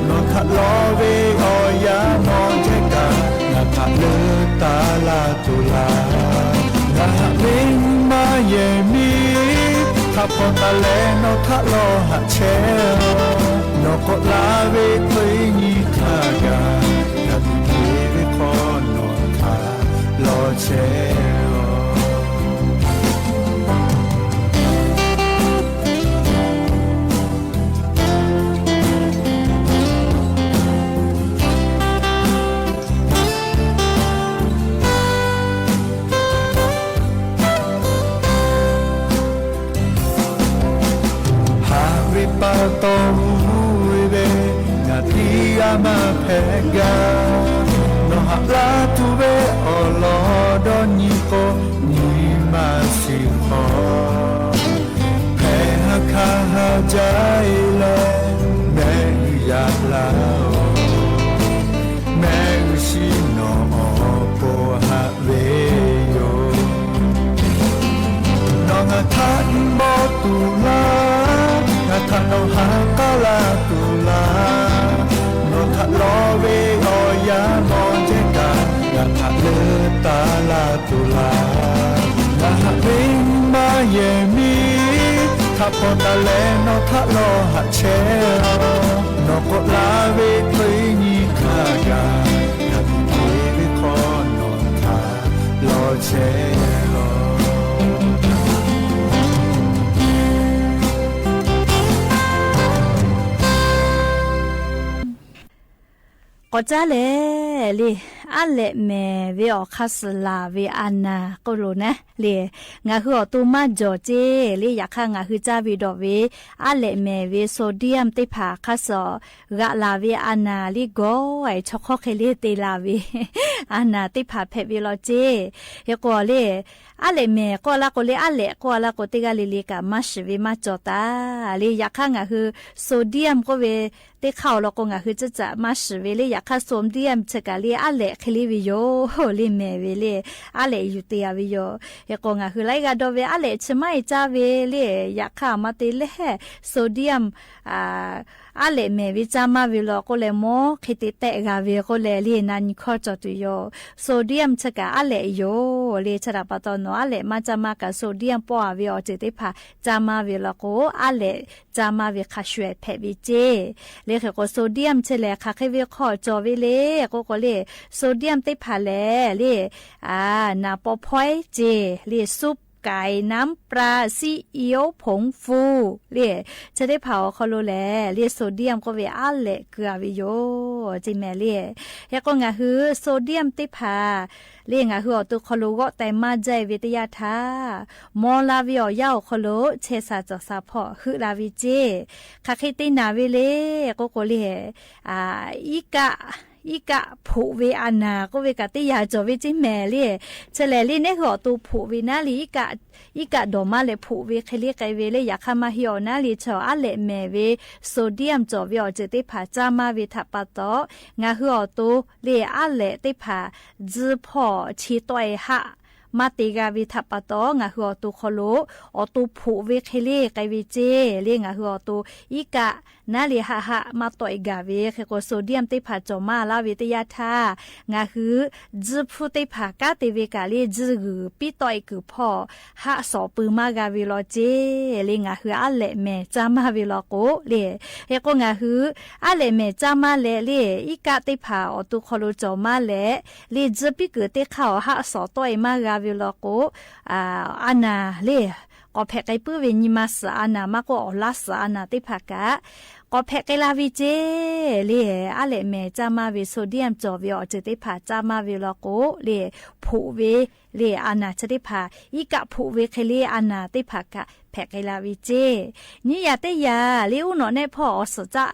Nawˬ htaꞈ lawˬ ve awˬ yaˇ mawˇ jehˇ kaꞈ, ngaˬ htaꞈ leuˉ taˍ la tuˬ laˇ. Ngaˬ haꞈ ve nyi ma yehˬ miˇ htaꞈ hpawnˬ taˍ leh, nawˬ htaꞈ lawˬ haꞈ chehˇ a. Nawˬ k'awꞈ la ve hk'e nyi htaˇ kaꞈ, ngaˬ tuˬ te ve hk'aw nawˬ htaꞈ lawˬ chehˇ a. Haꞈ ve pa taw g'uˇ ve, ngaˬ tiˇ g'aˇ maˇ hpehꞈ gaˇ. Nawˬ haꞈ laˇ tuˬ ve awˬ lawn dawˇ nyi k'o, nyi ma shiˍ hk'aw hpehꞈ ha hkaˇ ha jaˇ e leh, mehˆ g'uˇ yaꞈ laˇ oˬ. Mehˆ g'uˇ shiˉ nawˬ awˬ pon haꞈ ve yoˬ. Nawˬ ngaˬ htaꞈ bawˆ tuˬ laˇ, ngaˬ htaꞈ nawˬ ha k'aˉ la tuˬ laˇ. Nawˬ htaꞈ lawˬ ve awˬ yaˇ mawˇ jehˇ kaꞈ, ngaˬ htaꞈ leuˉ taˍ la tuˬ laˇ. Ngaˬ haꞈ ve nyi ma yehˬ miˇ htaꞈ hpawnˬ taˍ leh, nawˬ htaꞈ lawˬ haꞈ chehˇ a. Nawˬ k'awꞈ la ve hk'e nyi htaˇ kaꞈ, ngaˬ tuˬ te ve hk'aw nawˬ htaꞈ lawˬ chehˇ a. K'awꞈ caˉ lehˬ le, aˉ lehꞈ mehˍ ve awˬ hk'aˇ suh laˬ ve a naˍ k'oˆ lo naˉ le, ngaˬ hui awˬ to maˇ jawˬ ceˇ le. Yaꞈ hk'aˇ ngaˬ hui caˇ ve dawˬ ve aˉ lehꞈ mehˍ ve sodium teˇ hpaˍ hk'aˇ suh g'aꞈ laˬ ve a naˍ le gawˬ e chaw hk'awˇ hk'e le te laˬ ve a naˍ teˇ hpaˍ hpehꞈ ve law ceˇ. Hk'e k'o le, aˉ lehꞈ mehˍ k'oˆ laˇ k'o le, aˉ lehꞈ k'oˆ laˇ k'o, teˇ g'aˇ le le kaꞈ maˇ shiˍ ve maˇ cawˬ taˍ le. Yaꞈ hk'aˇ ngaˬ hui sodium k'oˆ ve teˇ hk'aˇ awˬ lawn k'o, ngaˬ hui caˇ caꞈ maˇ shiˍ ve le. Yaꞈ hk'aˇ sodium chi kaꞈ le aˉ lehꞈ hk'e le ve yoˬ le, mehˍ ve le, aˉ lehꞈ yuˬ te a ve yoˬ. Hk'e k'o ngaˬ hui laiˉ g'a dawˇ ve aˉ lehꞈ chi maˇ e caˇ ve le. Yaꞈ hk'aˇ maˇ te lehˬ sodium aˉ lehꞈ mehˍ ve caˇ maˇ ve law k'oˆ leh, mawˇ hk'e te tehˆ g'a ve k'oˆ leh le, na nyi hkawˇ cawˬ tuˬ yoˬ. Sodium chi kaꞈ aˉ lehꞈ yoˬ le. Chi htaꞈ pa taw nawˬ aˉ lehꞈ maˇ caˇ maˇ kaꞈ, sodium pawˆ a ve awˬ ceuˬ teˇ hpaˍ caˇ maˇ ve law k'o, aˉ lehꞈ caˇ maˇ ve hk'a shuˍ ehˍ hpehꞈ ve ceˇ le. Hk'e k'o sodium chi lehˬ hk'aˬ hk'e ve hk'aw cawˬ ve le k'oˆ k'o le, sodium teˇ hpaˍ lehˬ le, naˍ paw hpawehˇ ceˇ le, ซุป ไก่ น้ำปลา ซีอิ๊ว ผงฟู le, chi teˇ hpaˍ awˬ hk'aw lo lehˬ le, sodium k'oˆ ve aˉ lehꞈ keu a ve yoˬ ceˇ mehˍ le. Hk'e k'o ngaˬ hui sodium teˇ hpaˍ le ngaˬ hui awˬ to hk'aw lo g'awˆ teh maˇ jaˇ e ve teˇ yanˇ htaˇ, maw la ve awˬ yanˇ awˬ hk'aw lo chehˇ sha cawˬ sha hpawˇ heuˆ la ve ceˇ. Hk'aˬ hk'e te naˍ ve le k'oˆ k'o le, iˉ kaˆ iˉ kaˆ hpoꞈ ve a naˍ k'oˆ ve kaꞈ teˇ yanˇ cawˬ ve ceˇ mehˍ le. Chi lehˬ le, neˉ hui awˬ to hpoꞈ ve naˉ le, iˉ kaˆ dawˬ maˇ leh hpoꞈ ve hk'e le k'ai ve le. Yaꞈ hk'aˇ maˇ heˆ awˬ naˉ le, chaw aˉ lehꞈ mehˍ ve sodium cawˬ ve awˬ ceuˬ teˇ hpaˍ caˇ maˇ ve htaꞈ pa taw, ngaˬ hui awˬ to le aˉ lehꞈ teˇ hpaˍ tzuhˇ hpawˇ chi tawˆ e haˆ maˇ te g'a ve htaꞈ pa taw, ngaˬ hui awˬ to hk'aw lo awˬ to hpoꞈ ve hk'e le k'ai ve ceˇ le. Ngaˬ hui awˬ to iˉ kaˆ naˉ le haˆ haˆ maˇ tawˆ e gaˬ ve hk'e k'o, sodium teˇ hpaˍ cawˬ maˇ laˇ ve teˇ yanˇ htaˇ, ngaˬ hui tzuhˇ hpfuhˇ teˇ hpaˍ kanˉ te ve kaꞈ le, tzuhˇ g'uiˬ piˉ tawˆ e kuiˬ hpawˇ haˆ sawˍ peu maˇ g'a ve law ceˇ le. Ngaˬ hui aˉ lehꞈ mehˍ caˇ maˇ ve law k'o le, hk'e k'o ngaˬ hui aˉ lehꞈ mehˍ caˇ maˇ leh le, iˉ kaˆ teˇ hpaˍ awˬ to hk'aw lo cawˬ maˇ leh le, tzuhˇ piˉ kuiˬ teˇ hk'aˇ awˬ haˆ sawˍ tawˆ e maˇ g'a ve law k'o, a naˍ le, k'awꞈ hpehꞈ k'ai puiˉ ve nyi ma suhˍ a naˍ maˇ k'oˆ, awˬ laˇ suhˍ a naˍ teˇ hpaˍ kaꞈ k'awꞈ hpehꞈ k'ai la ve ceˇ le. Aˉ lehꞈ mehˍ caˇ maˇ ve sodium cawˬ ve awˬ ceuˬ teˇ hpaˍ caˇ maˇ ve law k'o le, hpoꞈ ve le a naˍ chi teˇ hpaˍ, iˉ kaˆ hpoꞈ ve hk'e le a naˍ teˇ hpaˍ kaꞈ hpehꞈ k'ai la ve ceˇ. Nyiˇ yaꞈ teˇ yaꞈ le, uˉ nawꞈ nehˆ hpawˇ awˬ suhˍ caˆ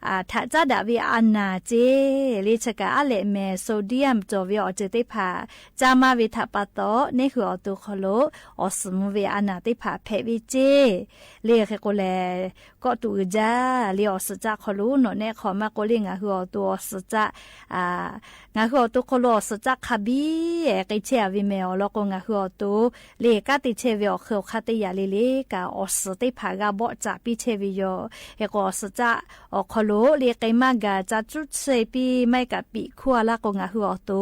htaꞈ caˉ daꞈ ve a naˍ ceˇ le, chi kaꞈ aˉ lehꞈ mehˍ sodium cawˬ ve awˬ ceuˬ teˇ hpaˍ caˇ maˇ ve htaꞈ pa taw, neˉ hui awˬ to hk'aw lo awˬ suhˍ mvuh ve a naˍ teˇ hpaˍ hpehꞈ ve ceˇ le. Hk'e k'o lehˬ, kawˆ tuꞈ uiˍ jaˇ le, awˬ suhˍ caˆ hk'aw lo uˉ nawꞈ nehˆ hk'aw maˇ k'oˆ le, ngaˬ hui awˬ to awˬ suhˍ caˆ ngaˬ hui awˬ to hk'aw lo awˬ suhˍ caˆ hk'a biˇ k'ai chehˇ a ve mehˍ awˬ lawn k'o, ngaˬ hui awˬ to le kanˉ te chehˇ ve awˬ hk'e awˬ hk'aˇ teˇ yaꞈ le le kaꞈ, awˬ suhˍ teˇ hpaˍ g'a bawˆ caˍ piˇ chehˇ ve yoˬ. Hk'e k'o, awˬ suhˍ caˆ awˬ hk'aw lo le k'ai maˇ gaˬ ca cuˉ chehˇ piˇ maˇ heˆ kaꞈ piꞈ hkuˇ a laˇ k'o, ngaˬ hui awˬ to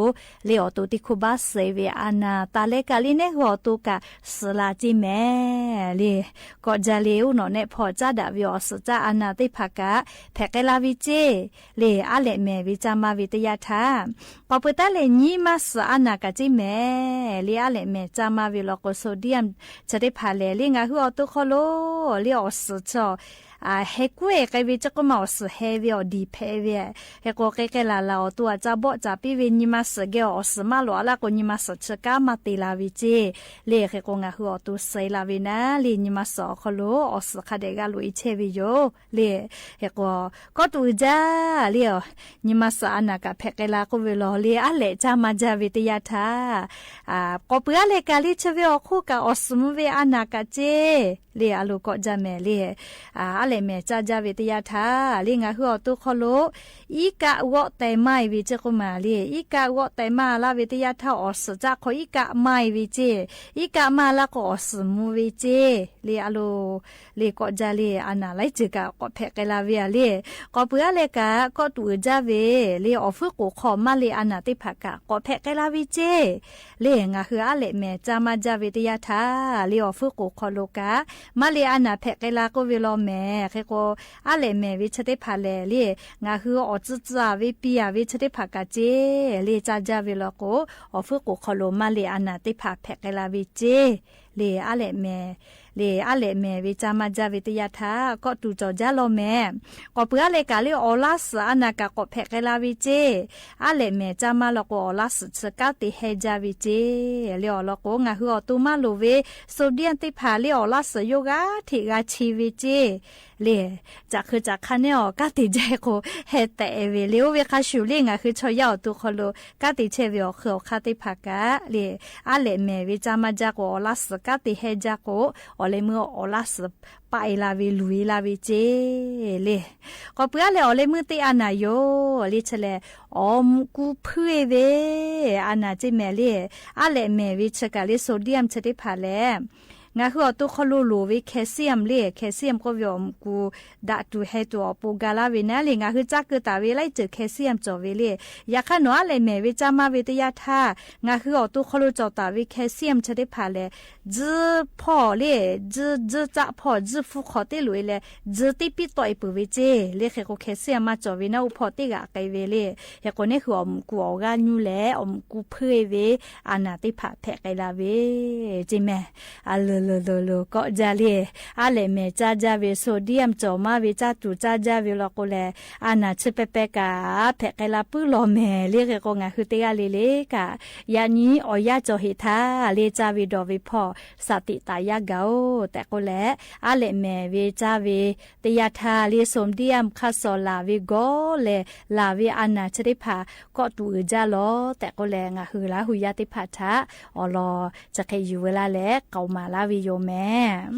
le awˬ to teˇ hkuˇ baˆ suh ve a naˍ taˍ leh kaꞈ le, neˉ hui awˬ to kaꞈ suhˍ la ceˇ mehˍ le. Kawˆ jaˇ le, uˉ nawꞈ nehˆ hpawˇ caˉ daꞈ ve awˬ suhˍ caˆ a naˍ teˇ hpaˍ kaꞈ hpehꞈ k'ai la ve ceˇ le. Aˉ lehꞈ mehˍ ve caˇ maˇ ve teˇ yanˇ htaˇ, k'awꞈ peuˬ taˉ leh nyi ma suhˍ a naˍ kaꞈ ceˇ mehˍ le. Aˉ lehꞈ mehˍ caˇ maˇ ve law k'o, sodium chi teˇ hpaˍ lehˬ le, ngaˬ hui awˬ to hk'aw lo le awˬ suhˍ chi heh kuˉ e k'ai ve chi k'oˆ ma, awˬ suhˍ heh ve awˬ diˬ hpehꞈ ve. Hk'e k'o, k'ai k'ai laˬ laˬ awˬ to aꞈ ca bawˆ caˍ piˇ ve nyi ma suhˍ geh awˬ suhˍ maˇ loꞈ a laˇ k'o, nyi ma suhˍ chi kanˉ maˇ te la ve ceˇ le. Hk'e k'o, ngaˬ hui awˬ to suh e la ve naˉ le, nyi ma suhˍ awˬ hk'aw lo awˬ suhˍ hk'a dehꞈ g'a loꞈ e chehˇ ve yoˬ le. Hk'e k'o, kawˆ tuꞈ uiˍ jaˇ le, nyi ma suhˍ a naˍ kaꞈ hpehꞈ k'ai la k'oˆ ve law le, aˉ lehꞈ caˇ maˇ jaˇ ve teˇ yanˇ htaˇ, k'awꞈ peuˬ aˉ leh kaꞈ le, chi ve awˬ hk'oˆ kaꞈ awˬ suhˍ mvuh ve a naˍ kaꞈ ceˇ le, a loˍ kawˆ jaˇ mehˍ le. Aˉ lehꞈ mehˍ caˇ jaˇ ve teˇ yanˇ htaˇ le, ngaˬ hui awˬ to hk'aw lo iˉ kaˆ g'awˆ teh maˇ e ve ceˇ k'oˆ ma le. Iˉ kaˆ g'awˆ teh maˇ laˇ ve teˇ yanˇ htaˇ, awˬ suhˍ caˆ hk'aw iˉ kaˆ maˇ e ve ceˇ. Iˉ kaˆ maˇ laˇ k'o, awˬ suhˍ mvuh ve ceˇ le, a loˍ le kawˆ jaˇ le, a naˍ laiˉ ceuˬ kaꞈ k'awꞈ hpehꞈ k'ai la ve a le. K'awꞈ peuˬ aˉ leh kaꞈ, kawˆ tuꞈ uiˍ jaˇ ve le, awˬ fuiˉ k'oˍ hk'aw maˇ le a naˍ teˇ hpaˍ kaꞈ k'awꞈ hpehꞈ k'ai la ve ceˇ le. Ngaˬ hui aˉ lehꞈ mehˍ caˇ maˇ jaˇ ve teˇ yanˇ htaˇ le, awˬ fuiˉ k'oˍ hk'aw lo kaꞈ maˇ le a naˍ hpehꞈ k'ai la k'oˆ ve law mehˍ. Hk'e k'o, aˉ lehꞈ mehˍ ve chi teˇ hpaˍ lehˬ le, ngaˬ hui awˬ tcuh tcuh a ve piˇ a ve chi teˇ hpaˍ kaꞈ ceˇ le, caˇ jaˇ ve law k'o, awˬ fuiˉ k'oˍ hk'aw lo maˇ le a naˍ teˇ hpaˍ hpehꞈ k'ai la ve ceˇ le. Aˉ lehꞈ mehˍ le, aˉ lehꞈ mehˍ ve caˇ maˇ jaˇ ve teˇ yanˇ htaˇ, kawˆ tuꞈ cawˬ jaˇ law mehˍ. K'awꞈ peuˬ aˉ leh kaꞈ le, awˬ laˇ suhˍ a naˍ kaꞈ k'awꞈ hpehꞈ k'ai la ve ceˇ. Aˉ lehꞈ mehˍ caˇ maˇ law k'o, awˬ laˇ suhˍ chi kanˉ te heh jaˇ ve ceˇ le. Awˬ lawn k'o, ngaˬ hui awˬ to maˇ loˍ ve sodium teˇ hpaˍ le, awˬ laˇ suhˍ yawˇ g'aˇ hteꞈ g'a chi ve ceˇ le. Caꞈ hk'eu caꞈ hk'a neˉ awˬ kanˉ te jaˇ k'o, heh tehꞈ ve le. Oˇ ve hk'a shuˍ le, ngaˬ hui chaw yaˇ awˬ to hk'aw lo kanˉ te chehˇ ve awˬ hk'e awˬ hk'aˇ teˇ hpaˍ kaꞈ le, aˉ lehꞈ mehˍ ve caˇ maˇ jaˇ k'o, awˬ laˇ suhˍ kanˉ te heh jaˇ k'o, awˬ leh meuˇ awˬ laˇ suhˍ paˆ e la ve luˬ e la ve ceˇ le. K'awꞈ peuˬ aˉ leh, awˬ leh meuˇ teˇ a naˍ yoˬ le, chi lehˬ awˬ mvuhꞈ ku hpuiˇ e ve a naˍ ceˇ mehˍ le. Aˉ lehꞈ mehˍ ve chi kaꞈ le, sodium chi teˇ hpaˍ lehˬ, ngaˬ hui awˬ to hk'aw lo loˍ ve calcium le, calcium k'oˆ ve awˬ mvuhꞈ ku daꞈ tuˬ heh tuˬ awˬ pon ga laˇ ve naˉ le, ngaˬ hui caˇ keu taˍ ve laiˉ ceuˬ calcium cawˬ ve le. Yaꞈ hk'aˇ nawˬ aˉ lehꞈ mehˍ ve caˇ maˇ ve teˇ yanˇ htaˇ, ngaˬ hui awˬ to hk'aw lo cawˬ taˍ ve calcium chi teˇ hpaˍ lehˬ, tzuhˇ hpawˇ le, tzuhˇ tzuhˇ caˆ hpawˇ tzuhˇ hpfuhˇ hk'aw teˇ loꞈ e leh, tzuhˇ teˇ piˉ tawˆ e peuˬ ve ceˇ le. Hk'e k'o, calcium maˇ cawˬ ve naˉ, oˇ hpawˇ teˇ g'aꞈ k'ai ve le. Hk'e k'o, neˉ hui awˬ mvuhꞈ ku awˬ g'aˇ nyuˇ leh awˬ mvuhꞈ ku hpuiˇ e ve a naˍ teˇ hpaˍ hpehꞈ k'ai la ve ceˇ mehˍ. A lehˬ Loˬ loˬ loˬ kawˆ jaˇ le. Aˉ lehꞈ mehˍ caˇ jaˇ ve sodium cawˬ maˇ ve caˇ tuˬ caˇ jaˇ ve law k'o lehˬ, a naˬ chi pehˇ pehˇ kaꞈ hpehꞈ k'ai la puiˉ law mehˍ le. Hk'e k'o ngaˬ hui teˇ g'aˇ le le kaꞈ, yaꞈ nyi awˬ yanˇ cawˬ heꞈ htaˇ le caˇ ve dawˬ ve hpawˇ saˍ tiꞈ taˍ yaˇ gaˬ-oˬ tehꞈ k'oˆ leh, aˉ lehꞈ mehˍ ve caˇ ve teˇ yanˇ htaˇ le sodium hk'a shawˍ laˬ ve gawˇ lehˬ, laˬ ve a naˬ chi teˇ hpaˍ kawˆ tuˬ uiˍ jaˇ lawˬ tehꞈ k'oˆ leh, ngaˬ hui Laˇ hu yaˇ teˇ hpaˍ htaꞈ awˬ lawn chi hk'e yuˬ veu laˇ leh k'aoˍ maˍ laˇ ve yoˬ mehˍ.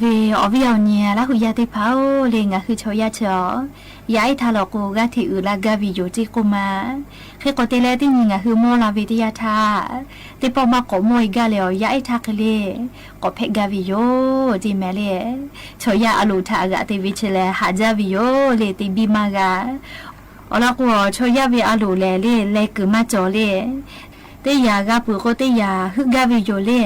Ve awˬ viˉ awˬ nyi Laˇ huˍ yaˇ teˇ hpaˍ-oˬ, le ngaˬ hui chaw yaˇ chi a, yaˇ ehˉ htaˇ lawˬ k'o g'aˇ hteꞈ uiˍ la gaˇ ve yoˬ ceˇ k'oˆ ma. Hk'e k'o te leh teˇ nyi ngaˬ hui mawˇ la ve teˇ yanˇ htaˇ, teˇ pawˆ maˇ k'awꞈ mawˇ e gaˇ leh awˬ yaˇ ehˉ htaˇ hk'e le k'awꞈ hpehꞈ gaˇ ve yoˬ ceˇ mehˍ le. Chaw yaˇ a loˍ htaꞈ g'aꞈ te ve chi lehˬ haꞈ jaˇ ve yoˬ le, te biˇ maˇ g'a. Awˬ lawn k'o, chaw yaˇ ve a loˍ lehˬ le leh kuiˬ maˇ cawˬ le. Teˇ yanˇ g'a peuˬ k'o teˇ yanˇ heuˆ gaˇ ve yoˬ le.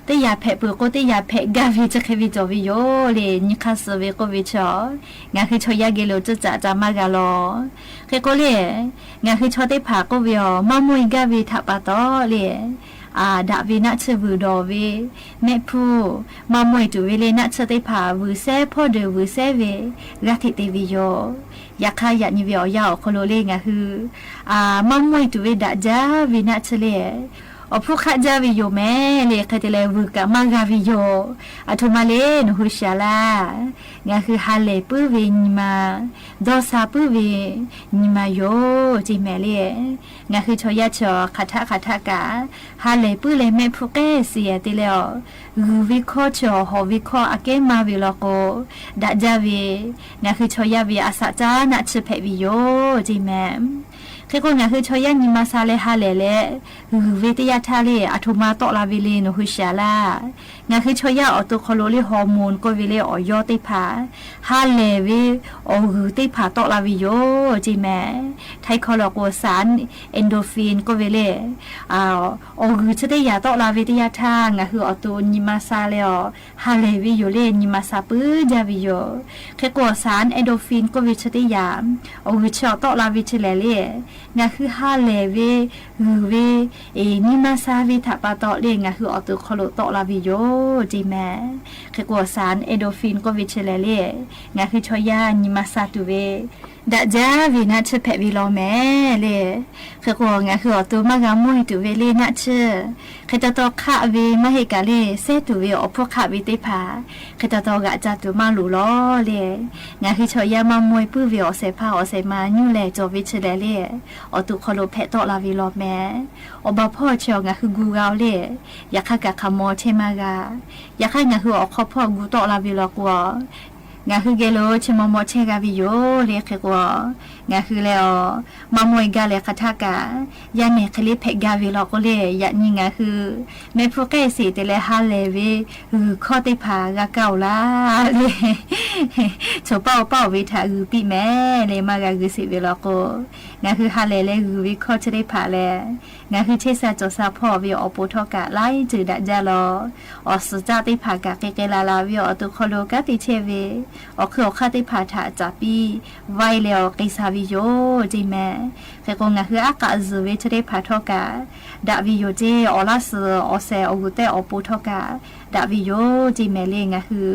Teˇ yanˇ hpehꞈ peuˬ k'o teˇ yanˇ hpehꞈ gaˇ ve chi hk'e ve cawˬ ve yoˬ le. Nyi hk'aˇ suh ve k'oˆ ve chi a, ngaˬ hui chaw yaˇ geh lo cuˇ caꞈ ca maˇ g'a lawˬ. Hk'e k'o le, ngaˬ hui chaw teˇ hpaˍ k'oˆ ve a, maˇ mawˇ e gaˇ ve htaꞈ pa taw le, daꞈ ve naˆ tsuhˇ vuiˬ dawˬ ve mehˆ hpfuhˇ, maˇ mawˇ e tuˬ ve le naˆ tsuhˇ teˇ hpaˍ vuiˬ sehˉ hpawˇ deuˬ vuiˬ sehˉ ve g'aˇ hteꞈ te ve yoˬ. Yaꞈ hk'aˇ yaꞈ nyi ve awˬ yanˇ awˬ hk'aw lo le ngaˬ hui maˇ mawˇ e tuˬ ve daꞈ jaˇ ve naˆ tsuhˇ le, awˬ hpfuhˇ hk'aˆ jaˇ ve yoˬ mehˍ le. Hk'e te leh vuiˬ kaꞈ maˇ g'a ve yoˬ. Aˬ htoꞈ ma le nawˬ hui shiˍ laˇ. Ngaˬ hui ha lehˬ puiˉ ve nyi ma, dawˇ sha puiˉ ve nyi ma yoˬ ceˇ mehˍ le. Ngaˬ hui chaw yaˇ chi a hk'aˬ htaˆ hk'aˬ htaˆ kaꞈ ha lehˬ puiˉ leh mehˆ hpfuhˇ k'ehˆ shiˍ te leh a, g'uiˬ ve hkawˇ chi a hawˬ ve hkawˇ aꞈ kehˉ maˇ ve law k'o, daꞈ jaˇ ve ngaˬ hui chaw yaˇ ve a shaꞈ caˉ naˆ tsuhˇ hpehꞈ ve yoˬ ceˇ mehˍ. Hk'e k'o ngaˬ hui chaw yaˇ nyi ma sha leh ha lehˬ leh g'uiˬ ve teˇ yanˇ htaˇ le aˬ htoꞈ ma tawˆ la ve le nawˬ hui shiˍ laˇ. Ngaˬ hui chaw yaˇ awˬ to hk'aw lo le hormone k'oˆ ve le awˬ yawˇ teˇ hpaˍ, ha lehˬ ve awˬ g'uiˬ teˇ hpaˍ tawˆ la ve yoˬ ceˇ mehˍ. Htaiˇ hkawˇ lo k'o สาร endorphin k'oˆ ve le, awˬ g'uiˬ chi teˇ yanˇ tawˆ la ve teˇ yanˇ htaˇ ngaˬ hui awˬ to nyi ma sha leh a, ha lehˬ ve yoˬ le nyi ma sha puiˉ jaˇ ve yoˬ. Hk'e k'o สาร endorphin k'oˆ ve chi teˇ yanˇ awˬ g'uiˬ chi awˬ tawˆ la ve chi lehˬ le, ngaˬ hui ha lehˬ ve, g'uiˬ ve, nyi ma sha ve htaꞈ pa taw le ngaˬ hui awˬ to hk'aw lo tawˆ la ve yoˬ ceˇ mehˍ. Hk'e k'o สาร endorphin k'oˆ ve chi lehˬ le, ngaˬ hui chaw yaˇ nyi ma sha tuˬ ve daꞈ jaˇ ve naˆ tsuhˇ hpehꞈ ve law mehˍ le. Hk'e k'o ngaˬ hui awˬ to maˇ g'a mawˇ e tuˬ ve le naˆ tsuhˇ, hk'e taw taw hk'aˆ ve maˇ heˆ kaꞈ le sehˉ tuˬ ve awˬ hpfuhˇ hk'aˆ ve teˇ hpaˍ hk'e taw taw g'aꞈ ca tuˬ maˇ loˍ law le. Ngaˬ hui chaw yaˇ maˇ mawˇ e puiˉ ve awˬ shehˍ hpaˇ awˬ shehˍ ma nyuˇ lehˬ cawˬ ve chi lehˬ le, awˬ to hk'aw lo hpehꞈ tawˆ la ve law mehˍ. Awˬ baˬ hpawˇ chi ngaˬ hui gu g'a oˬ le, yaꞈ hk'aˇ kaꞈ hk'a mawˇ chehˇ maˇ g'a. Yaꞈ hk'aˇ ngaˬ hui awˬ hk'aw hpawˇ gu tawˆ la ve law k'o a, ngaˬ hui geh lo chi maw maw chehˇ g'a ve yoˬ le. Hk'e k'o ngaˬ hui leh a, maˇ mawˇ e gaˇ leh hk'aˬ htaˆ kaꞈ yaˇ nehˬ hk'e le hpehꞈ gaˇ ve law k'o le, yaꞈ nyi ngaˬ hui mehˆ hpfuhˇ k'ehˆ sheˍ te leh ha lehˬ ve g'uiˬ hkawˇ teˇ hpaˍ g'a kaˇ oˬ laˇ le. Chaw paˇ oˬ paˇ oˬ ve htaꞈ g'uiˬ piˇ mehˍ le, maˇ g'a g'uiˬ sheˍ ve law k'o, ngaˬ hui ha lehˬ leh g'uiˬ ve hkawˇ chi teˇ hpaˍ lehˬ, ngaˬ hui chehˇ sha cawˬ sha hpawˇ ve awˬ pon htawˇ kaꞈ laiˉ ceuˬ daꞈ jaˇ law. Awˬ suhˍ caˆ teˇ hpaˍ kaꞈ k'ai k'ai la la ve awˬ to hk'aw lo kanˉ te chehˇ ve, awˬ hkui awˬ hk'aˇ teˇ hpaˍ htaꞈ caˍ piˇ vaiˇ leh awˬ k'ai sha ve yoˬ ceˇ mehˍ. Hk'e k'o ngaˬ hui aˉ k'aꞈ zuhˬ ve chi teˇ hpaˍ htawˇ kaꞈ daꞈ ve yoˬ ceˇ. Awˬ laˇ suhˍ awˬ shehˍ awˬ g'uˬ tehˆ awˬ pon htawˇ kaꞈ daꞈ ve yoˬ ceˇ mehˍ le. Ngaˬ hui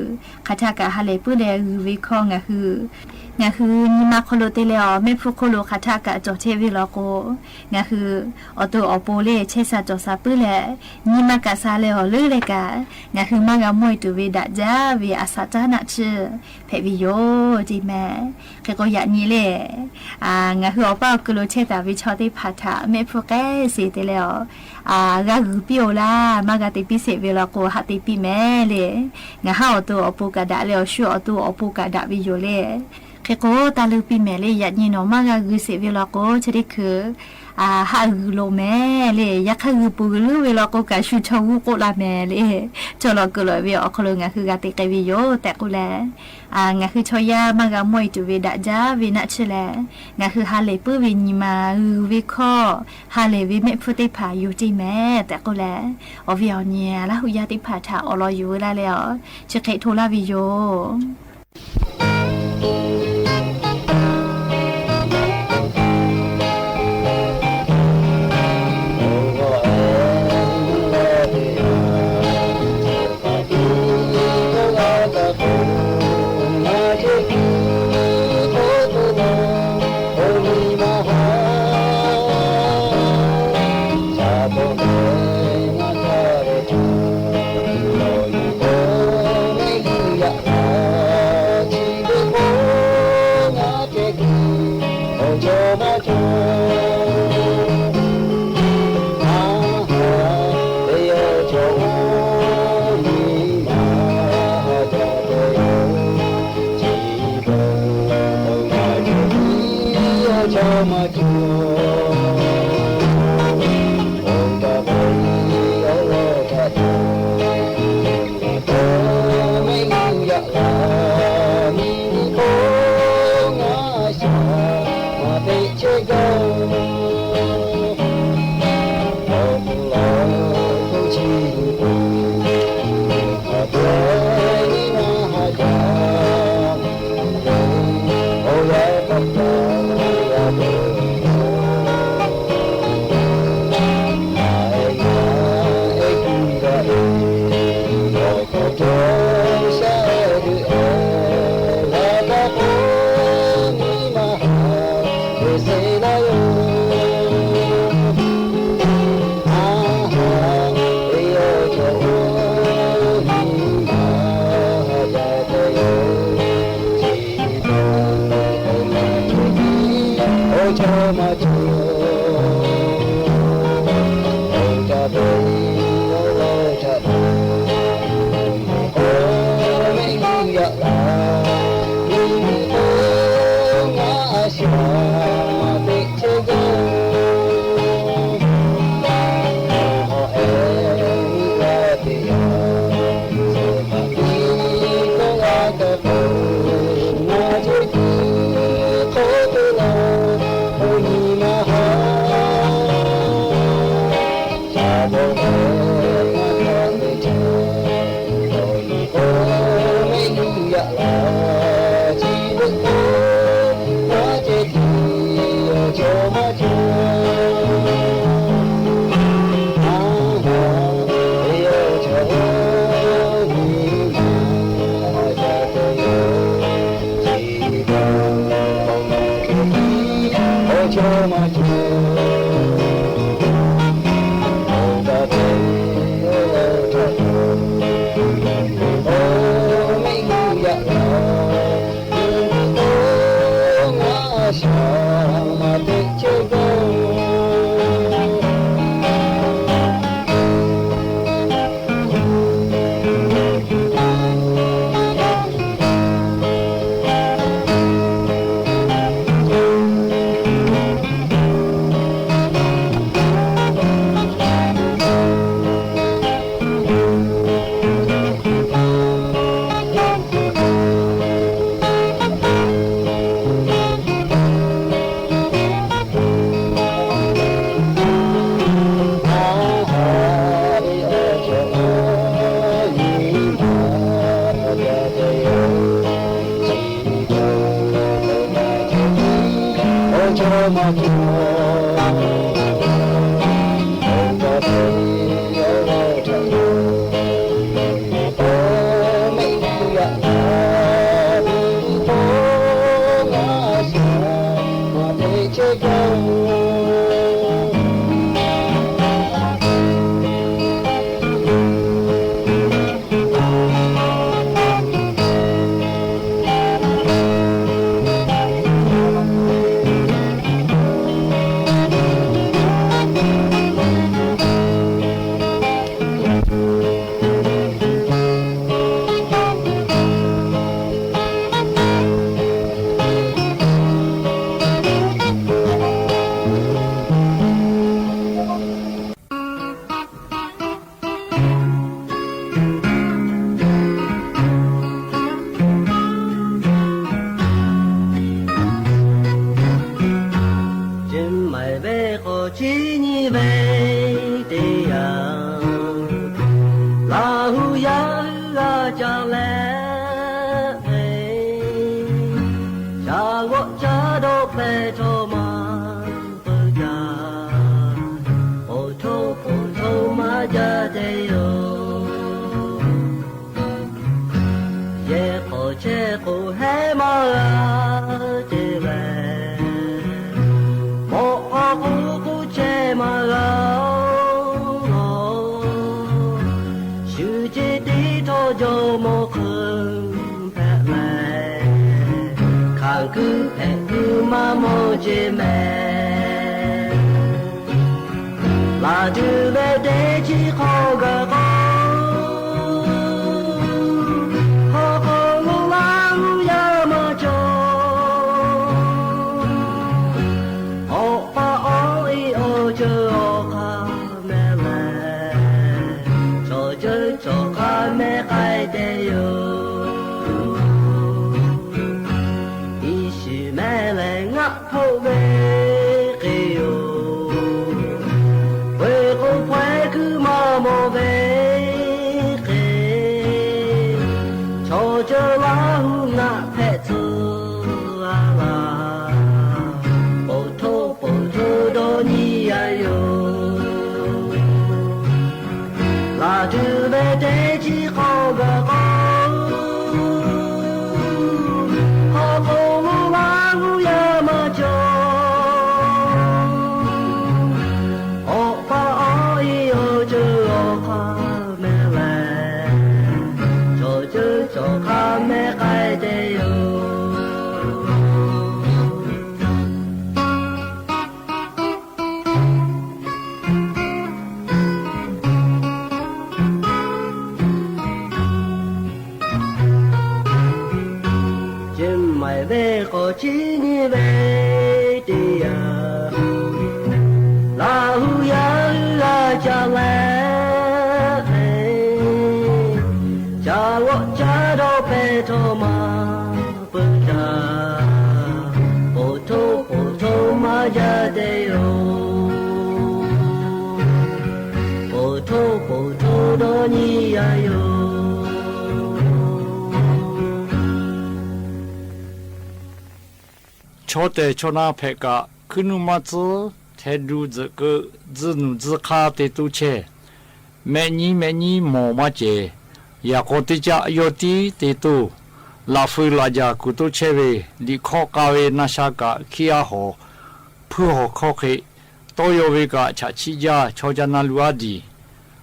hk'aˬ htaˆ kaꞈ ha lehˬ puiˉ leh g'uiˬ ve hkawˇ ngaˬ hui, ngaˬ hui nyi ma hk'aw lo te leh a, mehˆ hpfuhˇ hk'oˆ lo hk'aˬ htaˆ kaꞈ cawˬ chehˇ ve law k'o, ngaˬ hui awˬ to awˬ pon le chehˇ sha cawˬ sha puiˉ leh, nyi ma kaꞈ sha leh awˬ leuˉ leh kaꞈ, ngaˬ hui maˇ g'a mawˇ e tuˬ ve daꞈ jaˇ ve a shaꞈ caˉ naˆ tsuhˇ hpehꞈ ve yoˬ ceˇ mehˍ. Hk'e k'o yaꞈ nyi le, ngaˬ hui awˬ paˇ awˬ ku lo chehˇ taˍ ve chaw teˇ hpaˍ htaꞈ mehˆ hpfuhˇ k'ehˆ sheˍ te leh a, g'a g'uiˬ piˇ oˬ laˇ, maˇ g'a te piˇ sheˍ ve law k'o haꞈ te piˇ mehˍ le. Ngaˬ haˉ awˬ to awˬ pon kaꞈ daꞈ leh awˬ shu awˬ to awˬ pon kaꞈ daꞈ ve yoˬ le. Hk'e k'o taˇ leuˇ piˇ mehˍ le, yaꞈ nyi nawˬ maˇ g'a g'uiˬ sheˍ ve law k'o chi teˇ hkui haꞈ g'uiˬ loˍ mehˍ le. Yaꞈ hk'aˇ g'uiˬ peuˬ g'uiˬ leuˉ ve law k'o kaꞈ shu chaw g'uˇ k'oˆ la mehˍ le. Chaw lawˬ kuiˬ lawꞈ ve awˬ hk'aw lo ngaˬ hui g'a te k'ai ve yoˬ tehꞈ k'oˆ leh, ngaˬ hui chaw yaˇ maˇ g'a mawˇ e tuˬ ve daꞈ jaˇ ve naˆ tsuhˇ lehˬ, ngaˬ hui ha lehˬ puiˉ ve nyi ma, g'uiˬ ve hkawˇ, ha lehˬ ve mehˆ hpfuhˇ teˇ hpaˍ yoˬ ceˇ mehˍ tehꞈ k'oˆ leh, awˬ viˉ awˬ nyi Laˇ huˍ yaˇ teˇ hpaˍ htaꞈ awˬ lawn yuˬ ve laˇ leh a, chi hk'e hto laˇ ve yoˬ. Chi maiˬ ve k'awꞈ chi nyi ve teˇ yanˇ, Laˇ hu yaˇ hui g'a caˇ leh, shaˍ g'awˆ caˇ dawˇ hpehꞈ htawˇ maˇ peuˬ jaˇ. Poˬ htoˇ poˬ htoˇ maˇ jaˇ te yoˬ. Yehˬ hk'awꞈ chehˇ k'o hehˉ maˇ g'a te leh, mawꞈ k'aw k'oˆ k'oˆ chehˇ maˇ g'a-oˬ. Shu ce teˇ htawˇ jawˇ mawˇ hk'eun hpehꞈ leh, hkanˍ kuiˬ hpehꞈ kuiˬ maˇ mawˇ ce mehˍ. Laˬ tuˬ ve teˇ chi hk'aw gaˬ k'o, hk'aw hk'aw lo Laˇ hu yaˇ maˇ cawˬ. Awˬ pa awˬ e awˬ ceuˬ awˬ hk'aˇ mehˍ leh, chaw ceuˬ chaw hk'aˇ mehˍ k'ai te yoˬ. Iˉ shiˍ mehˍ leh ngaˆ hpoˆ ve hk'e yoˬ. Peuˬ k'o hpawehˇ kuiˬ maˇ mawˬ ve hk'e, chaw ceuˬ Laˇ hu ngaˆ hpehꞈ tcuh a laˬ. Poˬ htoˇ poˬ htoˇ dawˇ nyi a yoˬ. Laˬ tuˬ ve teˇ chi hk'aw gaˬ k'o, hk'aw hk'aw lo Laˇ hu yaˇ maˇ cawˬ. Awˬ pa awˬ e awˬ ceuˬ awˬ hk'aˇ mehˍ leh, chaw ceuˬ chaw hk'aˇ mehˍ k'ai te yoˬ. Chi maiˬ ve k'awꞈ chi nyi ve teˇ yanˇ, Laˇ hu yaˇ hui g'a caˇ leh, shaˍ g'awˆ caˇ dawˇ hpehꞈ htawˇ maˇ peuˬ jaˇ. Poˬ htoˇ poˬ htoˇ maˇ jaˇ te yoˬ. Poˬ htoˇ poˬ htoˇ dawˇ nyi a yoˬ. Chaw tehˬ chaw na hpehꞈ kaꞈ, hkuiˉ nuˇ maˇ tcuhˉ, hteh du tzuhꞈ keu, tzuhˇ nuˬ tzuhˇ hk'aˇ te toˇ chehˇ. Mehˆ nyiˉ mehˆ nyiˉ mawˬ maˇ cehˬ. Yaꞈ k'aw teˇ caˆ yawˇ tiˉ te toˇ. Laꞈ feu laꞈ jaˬ kuˬ toˇ chehˇ ve, liꞈ hkawˇ k'a ve na sha kaꞈ hkiˇ a hawˬ, hpuiˇ hawˬ hkawˇ hk'e, tawˇ yaw ve kaꞈ chaꞈ chiˆ jaˇ, chaw ca na lu aˉ diˬ.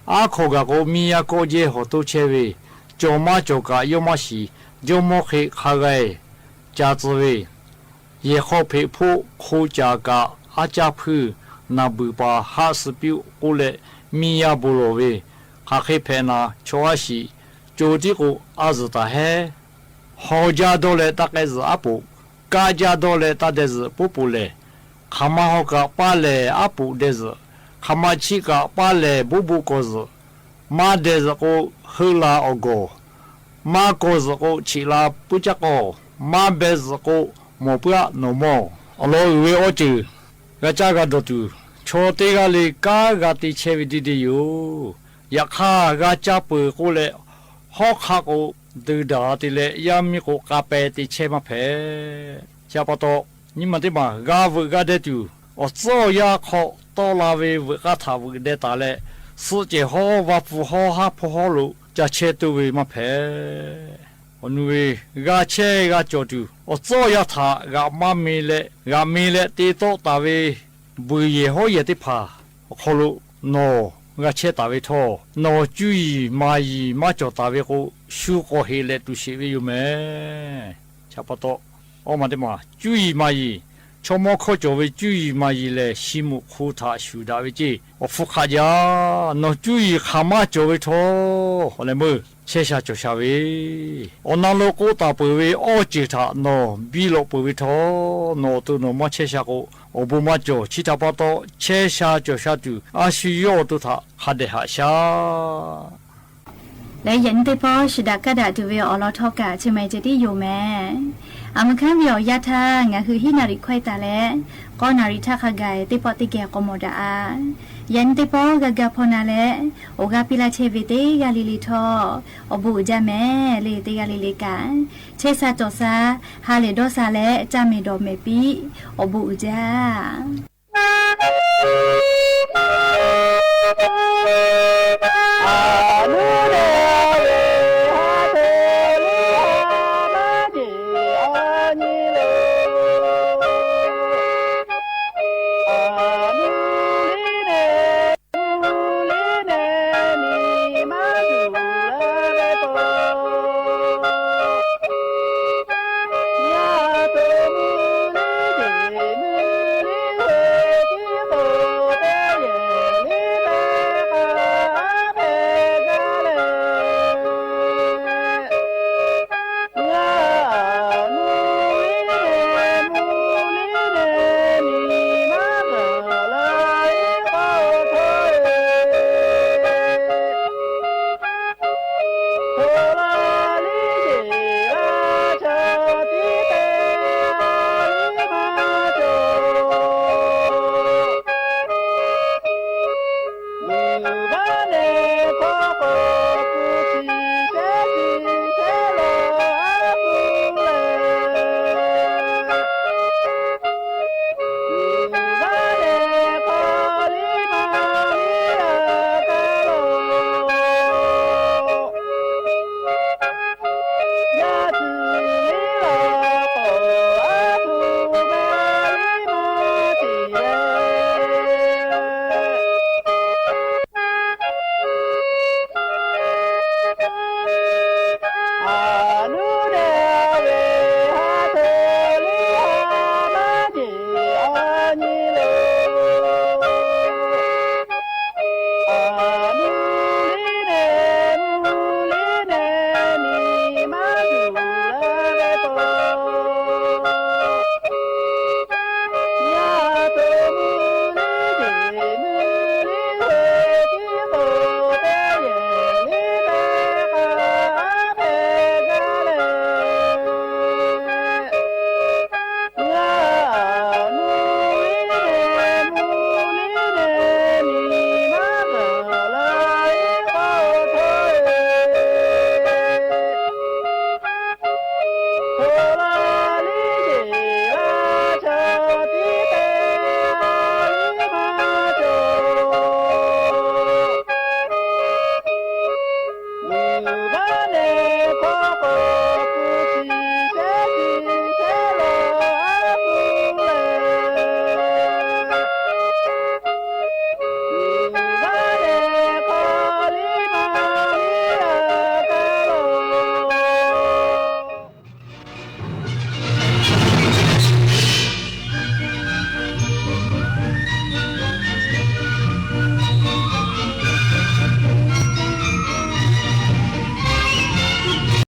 Aˉ hkaw gaˬ k'o, miˇ yaˇ kawˆ jehˇ hawˬ toˇ chehˇ ve, cawˬ maˇ cawˬ kaꞈ yawˇ maˇ shiˍ, jawˇmawˇ hk'e hk'a g'a-e ca tcuh ve, yehˬ hk'aw hpeꞈ hpoˆ hk'o caˍ kaꞈ, aˉ caˇ hpuiˇ naˬ buiˬ paˍ haˆ suh piˇ-oˆ k'oˆ leh, miˇ yaˇ bon lawˬ ve, hk'aˬ hk'e hpehꞈ naˍ chaw aˉ shiˍ, co tiˉ k'o a zuhˬ taˍ heˉ. Haw jaˇ dawˇ leh taˇ k'ehˆ zuhꞈ aˉ poꞈ, kaˆ jaˇ dawˇ leh taˇ deh zuhꞈ poˉ poꞈ lehˬ, hk'aˬ ma haw kaꞈ paˇ lehˬ aˉ poꞈ deh zuhꞈ, hk'aˬ ma chiˆ kaꞈ paˇ lehˬ boˆ boˆ kaw zuhꞈ. Maˇ deh zuhꞈ k'o, heuˆ la awˬ gawˬ. Maˇ kaw zuhꞈ k'o, cheꞈ la puiˉ caˇ k'aw. Maˇ beh zuhꞈ k'o, mawˬ puiˉ-aˆ nawˬ mawˇ. Awˬ lawn uiˍ ve awˬ ceuˬ g'a caˇ g'a dawˬ tuˬ, chaw teˇ g'aˇ le kanˉ g'a te chehˇ ve deˇ deˇ yoˬ. Yaꞈ hk'aˇ, g'a caˇ peuˬ k'oˆ leh, hawˉ hk'aˆ k'o deu daꞈ te leh, yaˇ miˇ k'o k'a peh te chehˇ maˇ hpehꞈ. Chi pa taw, nyi ma teˇ maˬ g'a veuꞈ g'a deh tuˬ, awˬ tcuhˉ awˬ yanˇ hk'aw tawˆ la ve veuꞈ k'aˇ htaꞈ veuꞈ deh taˍ leh, suhˆ cehˬ hawˉ, va pfuh hawˉ, haˉ hpawˇ hawˉ lo ca chehˇ toˇ ve maˇ hpehꞈ. Awˬ nu ve g'a chehˇ g'a cawˬ tuˬ, awˬ tcuhˉ awˬ yanˇ htaꞈ g'aꞈ maˇ me leh, g'aꞈ me leh te tawˆ taˍ ve buiˬ yehˬ hawˉ yehˬ teˇ hpaˍ awˬ hk'aw lo nawˬ g'a chehˇ taˍ ve htawˇ, nawˬ cuˇ yiˍ maˍ yiˍ maˇ cawˬ taˍ ve k'o, shu k'awꞈ heꞈ leh tuˬ sheˍ ve yoˬ mehˍ. Chi pa taw, awˬ ma teˇ maˬ cuˇ yiˍ maˍ yiˍ, chaw mawˇ hkawˇ cawˬ ve cuˇ yiˍ maˍ yiˍ lehˬ, shi muꞈ hk'u htaꞈ shuˍ daꞈ ve ceˇ. Awˬ hpfuhˇ hk'aꞈ jaˇ. Nawˬ cuˇ yiˍ hk'aˬ maˇ cawˬ ve htawˇ, awˬ leh meuˇ chehˇ sha cawˬ sha ve, awˬ na lo k'oˆ taˍ peuˬ ve awˬ ceuˬ htaꞈ nawˬ biˇ lawꞈ peuˬ ve htawˇ, nawˬ awˬ to nawˬ maˇ chehˇ sha k'o, awˬ bon maˇ cawˬ. Chi htaꞈ pa taw, chehˇ sha cawˬ sha tuˬ, a shu yawˇ awˬ to htaꞈ hk'a dehꞈ haꞈ shaˉ. Leh yaꞈ nyi teˇ pawˆ shiˍ daꞈ kaˇ daꞈ tuˬ ve awˬ lawn htawˇ kaꞈ chi ma-e ceh tiˉ yoˬ mehˍ. A meuˇ hkanˉ ve awˬ yanˇ htaˇ ngaˬ hui hiˉ naˍ riˍ hkawehˇ taˍ leh, k'awˇ naˍ riˍ htaˇ hk'a gaˬ teˇ pawˆ teˇ geh k'aw mawˬ daꞈ-a. Yaꞈ nyi teˇ pawˆ g'a ga hpaw na leh, awˬ g'aˇ piˇ laˇ chehˇ ve teˇ g'aˇ le le htawˇ, awˬ bon uiˍ jaˇ mehˍ le. Teˇ g'aˇ le le kaꞈ, chehˇ sha cawˬ sha, ha lehˬ dawˇ sha leh caˇ mehˍ dawˬ mehˍ piˇ, awˬ bon uiˍ jaˇ.